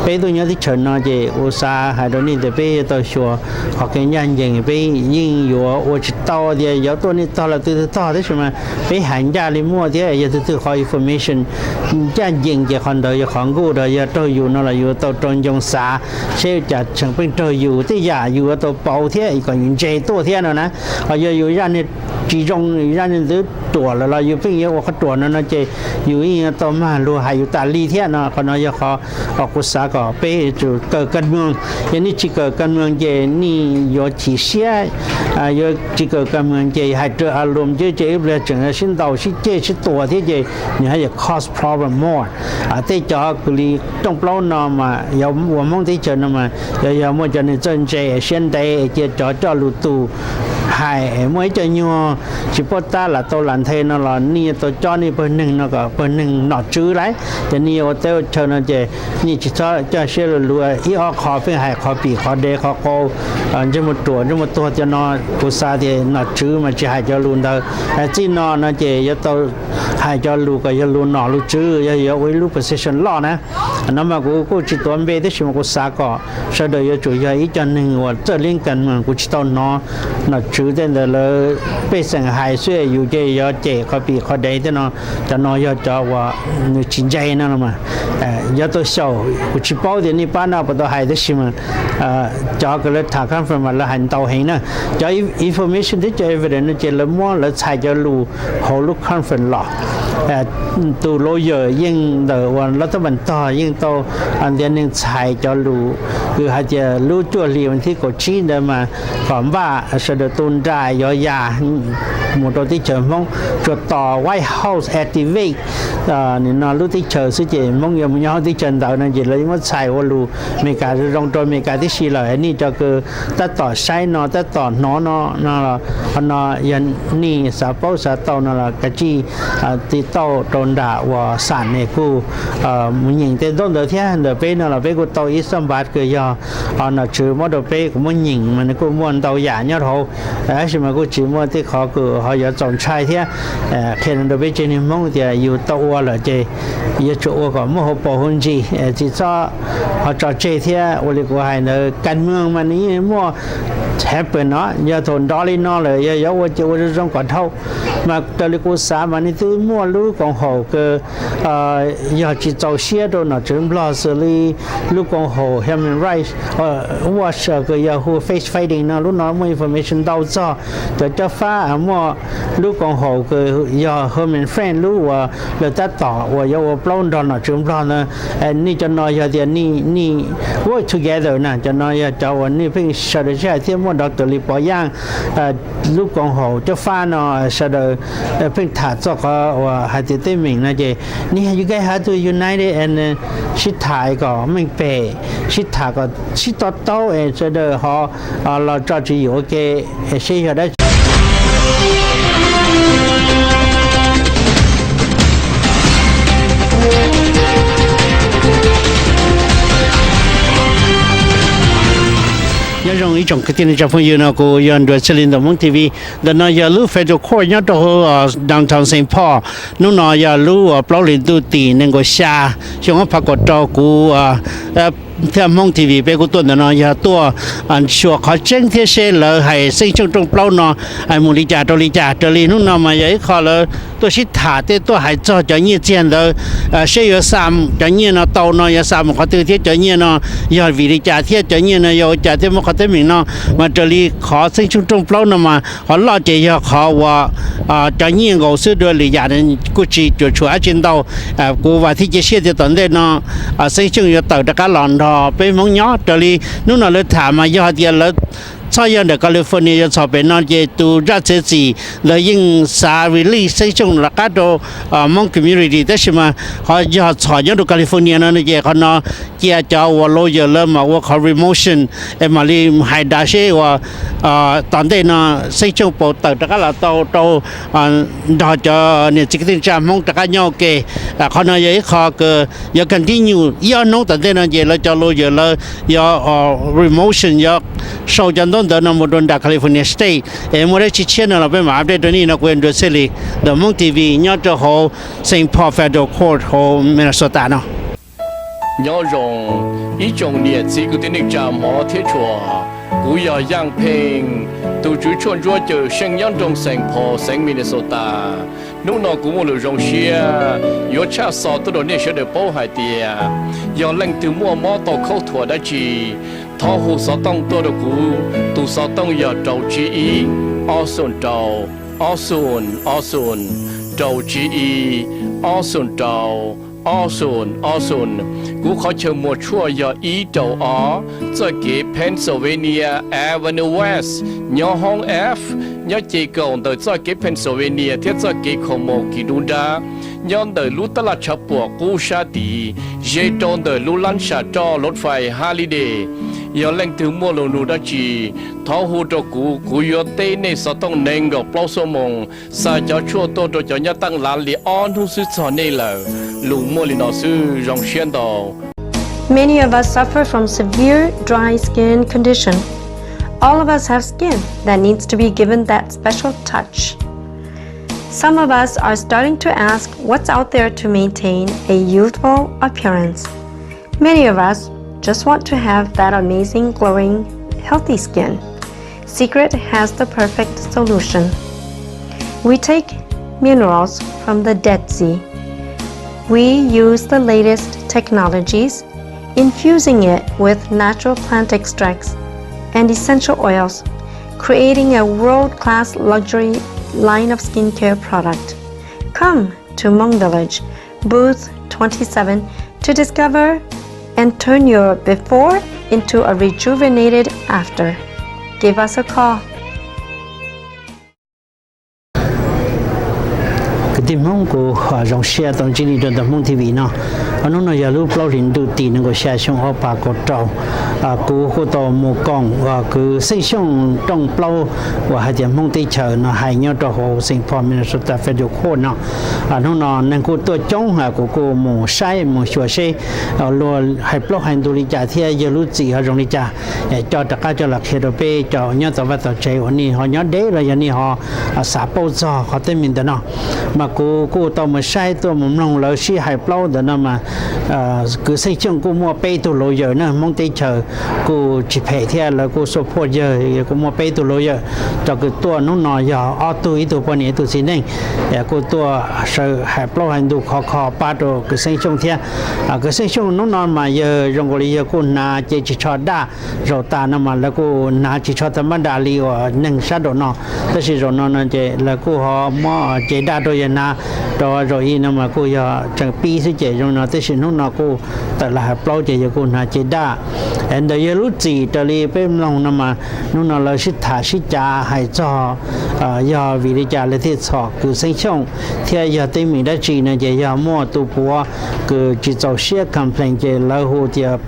peb tuaj nyob teb chaws no ces kuv xav hais rau nej tias peb yuav tau xyuas qhov kev ncaj ncees, peb yeej yuav ua tsis tau tias yuav tuaj nej tog los twg twg tog, tab sis mas peb hais ncaj li muaj thiab yog twg twg qhov information ncaj ncees ces qhov ntawd yog qhov nkuj rau, yog raug yus no los yus tau rau ncoo xav seb cas tseem pheej raug yus, tej yam yus yuav tau pauv thiab kom yus ntse tuaj thiab no na. Ho yog yus zaj niag tsis zoo, yus zaj niag ntawd ruam lawm los yus pheej yuav ua qhov ruam no no ces yus yeej yuav tau mag luag hais yus tas li thiab no. Qhov no yog qhov kuv xav kom peb tsum kawm ka moos. Yog nej tsis kawm ka moos ces nej yuav chim siab, yuav tsis kawm ka moos ces hais raws a lum ces ib pliag tseem sib ntaus sib ceg sib tua thiab ces nws haj yam cause problem more. Tej cov kws li rooj plaub no mas yog ua Hmoob teb chaws no mas yog yog muaj cov neeg txawj ntse siab ntev cia cov coj lus tus hais, muaj ib co nyuag tsis paub tab lam tau lam nthe no los nej yuav tau cob nej pawg neeg no kom pawg neeg nom tswv lawm. Ces nej yuav ua teb ua chaw no ces nej tsis txhob coj siab lug lug ib ob qho pheej hais qhov pim qhov dev qhov qau, ntsej muag ruam ntsej muag tuag cov no. Kuv xav tias nom tswv mas tsis hais cov lus ntawd. Txij no no ces yuav tau hais cov lus kom yog lus nom lus tswv, yog yuav ua ib lub position loj na. No mas kuv kuj tsis tuav npe tab sis mas kuv xav kom sawv daws yuav tsum yog ib co neeg uas txawj leeb ka moos. Kuv tsis tau hnov nom tswv tej ntawd lawv pej xeem hais xwb yus ces yuav cem qhov pim qhov dev tej no. Cov no yog cov uas nws tsis ntse no mas yuav tau xyaum. Kuv tsis paub tias nej pab no puas tau hais tab sis mas cov kws lawv tham conference mas lawv hais ntau heev na. Cov information thiab cov evidence no ces lawv muab lawv txhais cov lus hauv lub conference los. Tus lawyer yeej ntawm uas lab teb npas tog yeej tau ntiav neeg txhais cov lus kws hais tias lub cuaj hli vas thib kaum tsib ntawd mas kom npaj sawv daws tu nra yuav ya mus rau teb chaws Hmoob, tsuas tos White House activate nim no lub teb chaws xwb ces Hmoob yuav mus nyob hauv teb chaws ntawd no ces lawv yeej muab txhais ua lus Amelikas zoo zoo rau Amelikas tib si lawm. Nej cov kws tab tom saib no tab tom hnov no no, qhov no yog nej xav paub xav tau no los kav tsij ti tau rau nram uas xam ne kuj mus nyeem tej ntaub ntawv thiab. Ntawm peb no los peb kuj tau ib xab npav kws yog nom tswv muab rau peb, kuv muab nyeem mas nws kuj muaj ntau yam nyob hauv, tab sis mas kuj tsis muaj tej qhov kws ho yuav txaus ntshai thiab. Qhia rau peb tsev neeg Hmoob tias yus tau ua lawm ces yuav tsum ua kom muaj hauv paus hauv ntsis, tsis txhob ho tso tseg thiab. Ua li kuv hais ntawd, kas moos mas nws yeej muaj happen no, yog thaum nrov li no lawm yog yuav ua ces ua zoo zoo kom dhau. Mas raws li kuv xav mas nws twb muaj lub koom haum kws yog tsis txaus siab rau nom tswv Nplog xws li lub koom haum Human Rights Watch kws yog hu Face Fighting no, lub no muaj information ntau txog cov cob fab. Muaj lub koom haum kws yog Human Friend, lub uas lawv tab tom uas yuav ua plaub nrog nom tswv Nplog ntawd. Nej cov no yog tias nej work together na, cov no yog cov uas nej pheej sawv daws sib hais thiab muaj doctor Li Pov Yaj lub koom haum cob fab no sawv daws pheej tham txog qhov uas hais tias teeb meem no ces nej, you guys have to unite and sib tham kom meej pem, sib tham kom sib to taub es sawv daws ho los tso tswv yim ua ke seb yog dab tsi. Nyob zoo ib tsoom kwv tij neej tsa phooj ywg, no kuv yog Nruas Txhiaj Lis ntawm Hmoob T V. Ntawm no yog lub Federal Court nyob rau hauv Downtown Saint Paul. Hnub no yog lub plaub hlis ntuj tim nees nkaum xya, xyoo ob phav kaum rau. Kuv thiab Hmoob T V peb kuj tuaj ntawm no yog tuaj xyuas qhov tseeb thiab seb lawv hais Xeeb Xyooj rooj plaub no hais mus li cas rau li cas. Raws li hnub no mas yog ib qho lawv tuaj sib tham thiab tuaj hais txog cov nyiaj txiag ntawd, seb yuav xa cov nyiaj no tau no yuav xa mus qhov twg thiab cov nyiaj no yog vim li cas thiab cov nyiaj no yog ua cas thiab muaj qhov teeb meem no. Mas raws li qhov Xeeb Xyooj rooj plaub no mas qhov loj ces yog qhov uas cov nyiaj nkaus xwb, dua lwm yam kuj tsis cuam tshuam dab tsi ntau. Kuv vam thiab cia siab tias tom ntej no Xeeb Xyooj yuav tawm rov qab los nrog peb Hmoob nyob. Raws li hnub no lawv tham mas yog hais tias lawv txhob yog ntawm California, yog txhom pem no ces tus zaj txiav txim lawv yeej xav release Xeeb Xyooj rov qab rau Hmoob community, tab sis mas qhov yog txhom nyob rau California no ces qhov no cia cov uas lawyer lawv mam ua qhov remotion es mam li hais dav seb uas tom ntej no Xeeb Xyooj puas tawm rov qab los tau rau nrog cov niam txiv kwv tij neej tsa Hmoob rov qab nyob ua ke. Qhov no yog ib qho kws yuav continue ib ob hnub tom ntej no ces lawv cov lawyer lawv yuav remotion, yuav sau cov ntaub ntawv no mus rau nram California State. Es muaj dab tsi tshiab no los peb mam update rau nej. No kuv yog Nruas Txhiaj Lis ntawm Hmoob T V nyob rau hauv Saint Paul Federal Court hauv Minnesota no. Nyob zoo ib tsoom niam txiv kwv tij neej tsa hmov thiab tshua, kuv yog Yaaj Pheej, tus tswv tshuaj ntsuab cawm seej nyob nroog Saint Paul, xeev Minnesota. Hnub no kuv muaj lus zoo siab yuav tshaj xov tuaj rau nej sawv daws paub hais tias yog leej twg muaj mob tau khaub thuas dab tsi, thov hu xov tooj tuaj rau kuv. Tus xov tooj yog rau tsib ib, ob xoom rau, ob xoom, ob xoom, rau tsib ib, ob xoom rau, ob xoom, ob xoom. Kuv qhov chaw muag tshuaj yog ib rau ob, txoj kev Pennsylvania Avenue West, nyob hoob F, nyob ce kaum ntawm txoj kev Pennsylvania thiab txoj kev Commerce kis dub nrab, nyob ntawm lub tab laj tshav puam qub sab tid, ze rau ntawm lub lab sam roj lov fais Holiday. Yog leej twg muaj lus nug dab tsi, thov hu rau kuv, kuv yuav teb nej xov tooj nees nkaum plaub xuab moos, xa cov tshuaj tuaj rau cov nyob teeb lav li ob hnub xwb txog nej lawm. Lus muaj li no xwb, zoo siab ntau. Many of us suffer from severe dry skin condition. All of us have skin that needs to be given that special touch. Some of us are starting to ask what's out there to maintain a youthful appearance. Many of us just want to have that amazing, glowing, healthy skin. Secret has the perfect solution. We take minerals from the Dead Sea. We use the latest technologies, infusing it with natural plant extracts and essential oils, creating a world-class luxury line of skincare product. Come to Hmong Village, booth twenty-seven, to discover and turn your before into a rejuvenated after. Give us a call. Kwv tij Hmoob, kuv zoo siab tau ntsib nej rau ntawm Hmoob T V no. Hnub no yog lub plaub hlis ntuj tim nees nkaum xya xyoo ob phav kaum rau. Kuv kuj tau mus koom kwv Xeej Xyooj rooj plaub uas hais tias Hmoob teb chaws no hais nyob rau hauv Saint Paul Minnesota Federal Court no. Hnub no neeg kuj tuaj coob, kuv kuj mus saib mus xyuas seb luag hais plaub hais ntug li cas thiab yawg lub txim ho zoo li cas. Coj rov qab coj los qhia rau peb cov nyob tom vaj tom tsev uas nej ho nyob deb los yog nej ho xav paub txog qhov teeb meem ntawm no. Mas kuv kuj tau mus saib tuaj mus mloog lawv sib hais plaub ntawm no mas kwv Xeej Xyooj kuj muaj peb tug lawyer na, Hmoob teb chaws kuj tsis phem thiab lawv kuj support yawg, kuj muaj peb tug lawyer. Cov kws tuaj hnub no yog ob tug, ib tug poj niam ib tug txiv neej, kuj tuaj sawv hais plaub hais ntug khov kho pab rau kwv Xeej Xyooj thiab. Kwv Xeej Xyooj hnub no mas yawg zoo nkaus li yawg kuj hnav cev ris tsho daj. Zaum tas no mas lawv kuj hnav ris tsho tag mab das li uas neeg sab nraum no, tab sis zaum no no ces lawv kuj ho muab cev daj rau yawg hnav, rau zaum ib no mas kuj yog tseem pib xwb ces zoo no, tab sis hnub no kuj tawm los hais plaub ces yawg kuj hnav cev daj. Ntawm yawg lub txim raws li peb mloog no mas hnub no lawv sib tham sib cav hais txog yog vim li cas lawv thiaj txhom kwv Xeej Xyooj thiab yog teeb meem dab tsi no ces yog muaj tus puav kws tsis txaus siab complain ces lawv hu tias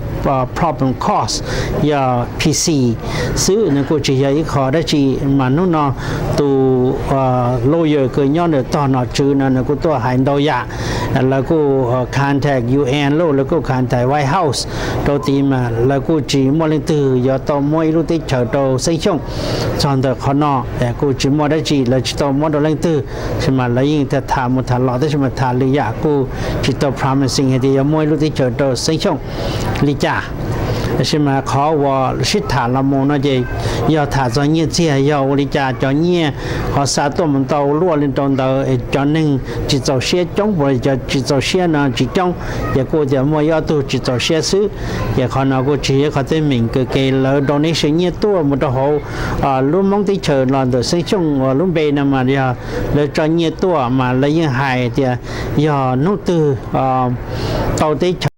problem cause, yog P C xwb, nws kuj tsis yog ib qho dab tsi. Mas hnub no tus lawyer kws nyob ntawm tog nom tswv no nws kuj tuaj hais ntau yam. Lawv kuj contact U N lauj, lawv kuj contact White House, rau tid mas lawv kuj tsis muaj leej twg yuav tau muab ib lub teb chaws rau Xeeb Xyooj. Txog ntawm qhov no kuj tsis muaj dab tsi, lawv tsis tau muab rau leej twg, tab sis mas lawv yeej tham mus tham los tab sis mas tham lwm yam kuj tsis tau promising hais tias yuav muab ib lub teb chaws rau Xeeb Xyooj li cas. Tab sis mas qhov uas sib tham los mus no ces yog tham txog nyiaj txiag, yog ua li cas cov nyiaj ho xa tuaj mus ntau luaj li rau ntawd, cov neeg tsis txaus siab coob puas cov tsis txaus siab no tsis coob, ces kuj tias muaj ib ob tug tsis txaus siab xwb. Ces qhov no kuj tsis yog ib qho teeb meem kws ke lawv donation nyiaj tuaj mus rau hauv lub Hmoob teb chaws los ntawm Xeeb Xyooj uas lub npe no mas yog lawv tso nyiaj tuaj mas lawv yeej hais tias yog hnub twg tau teb chaws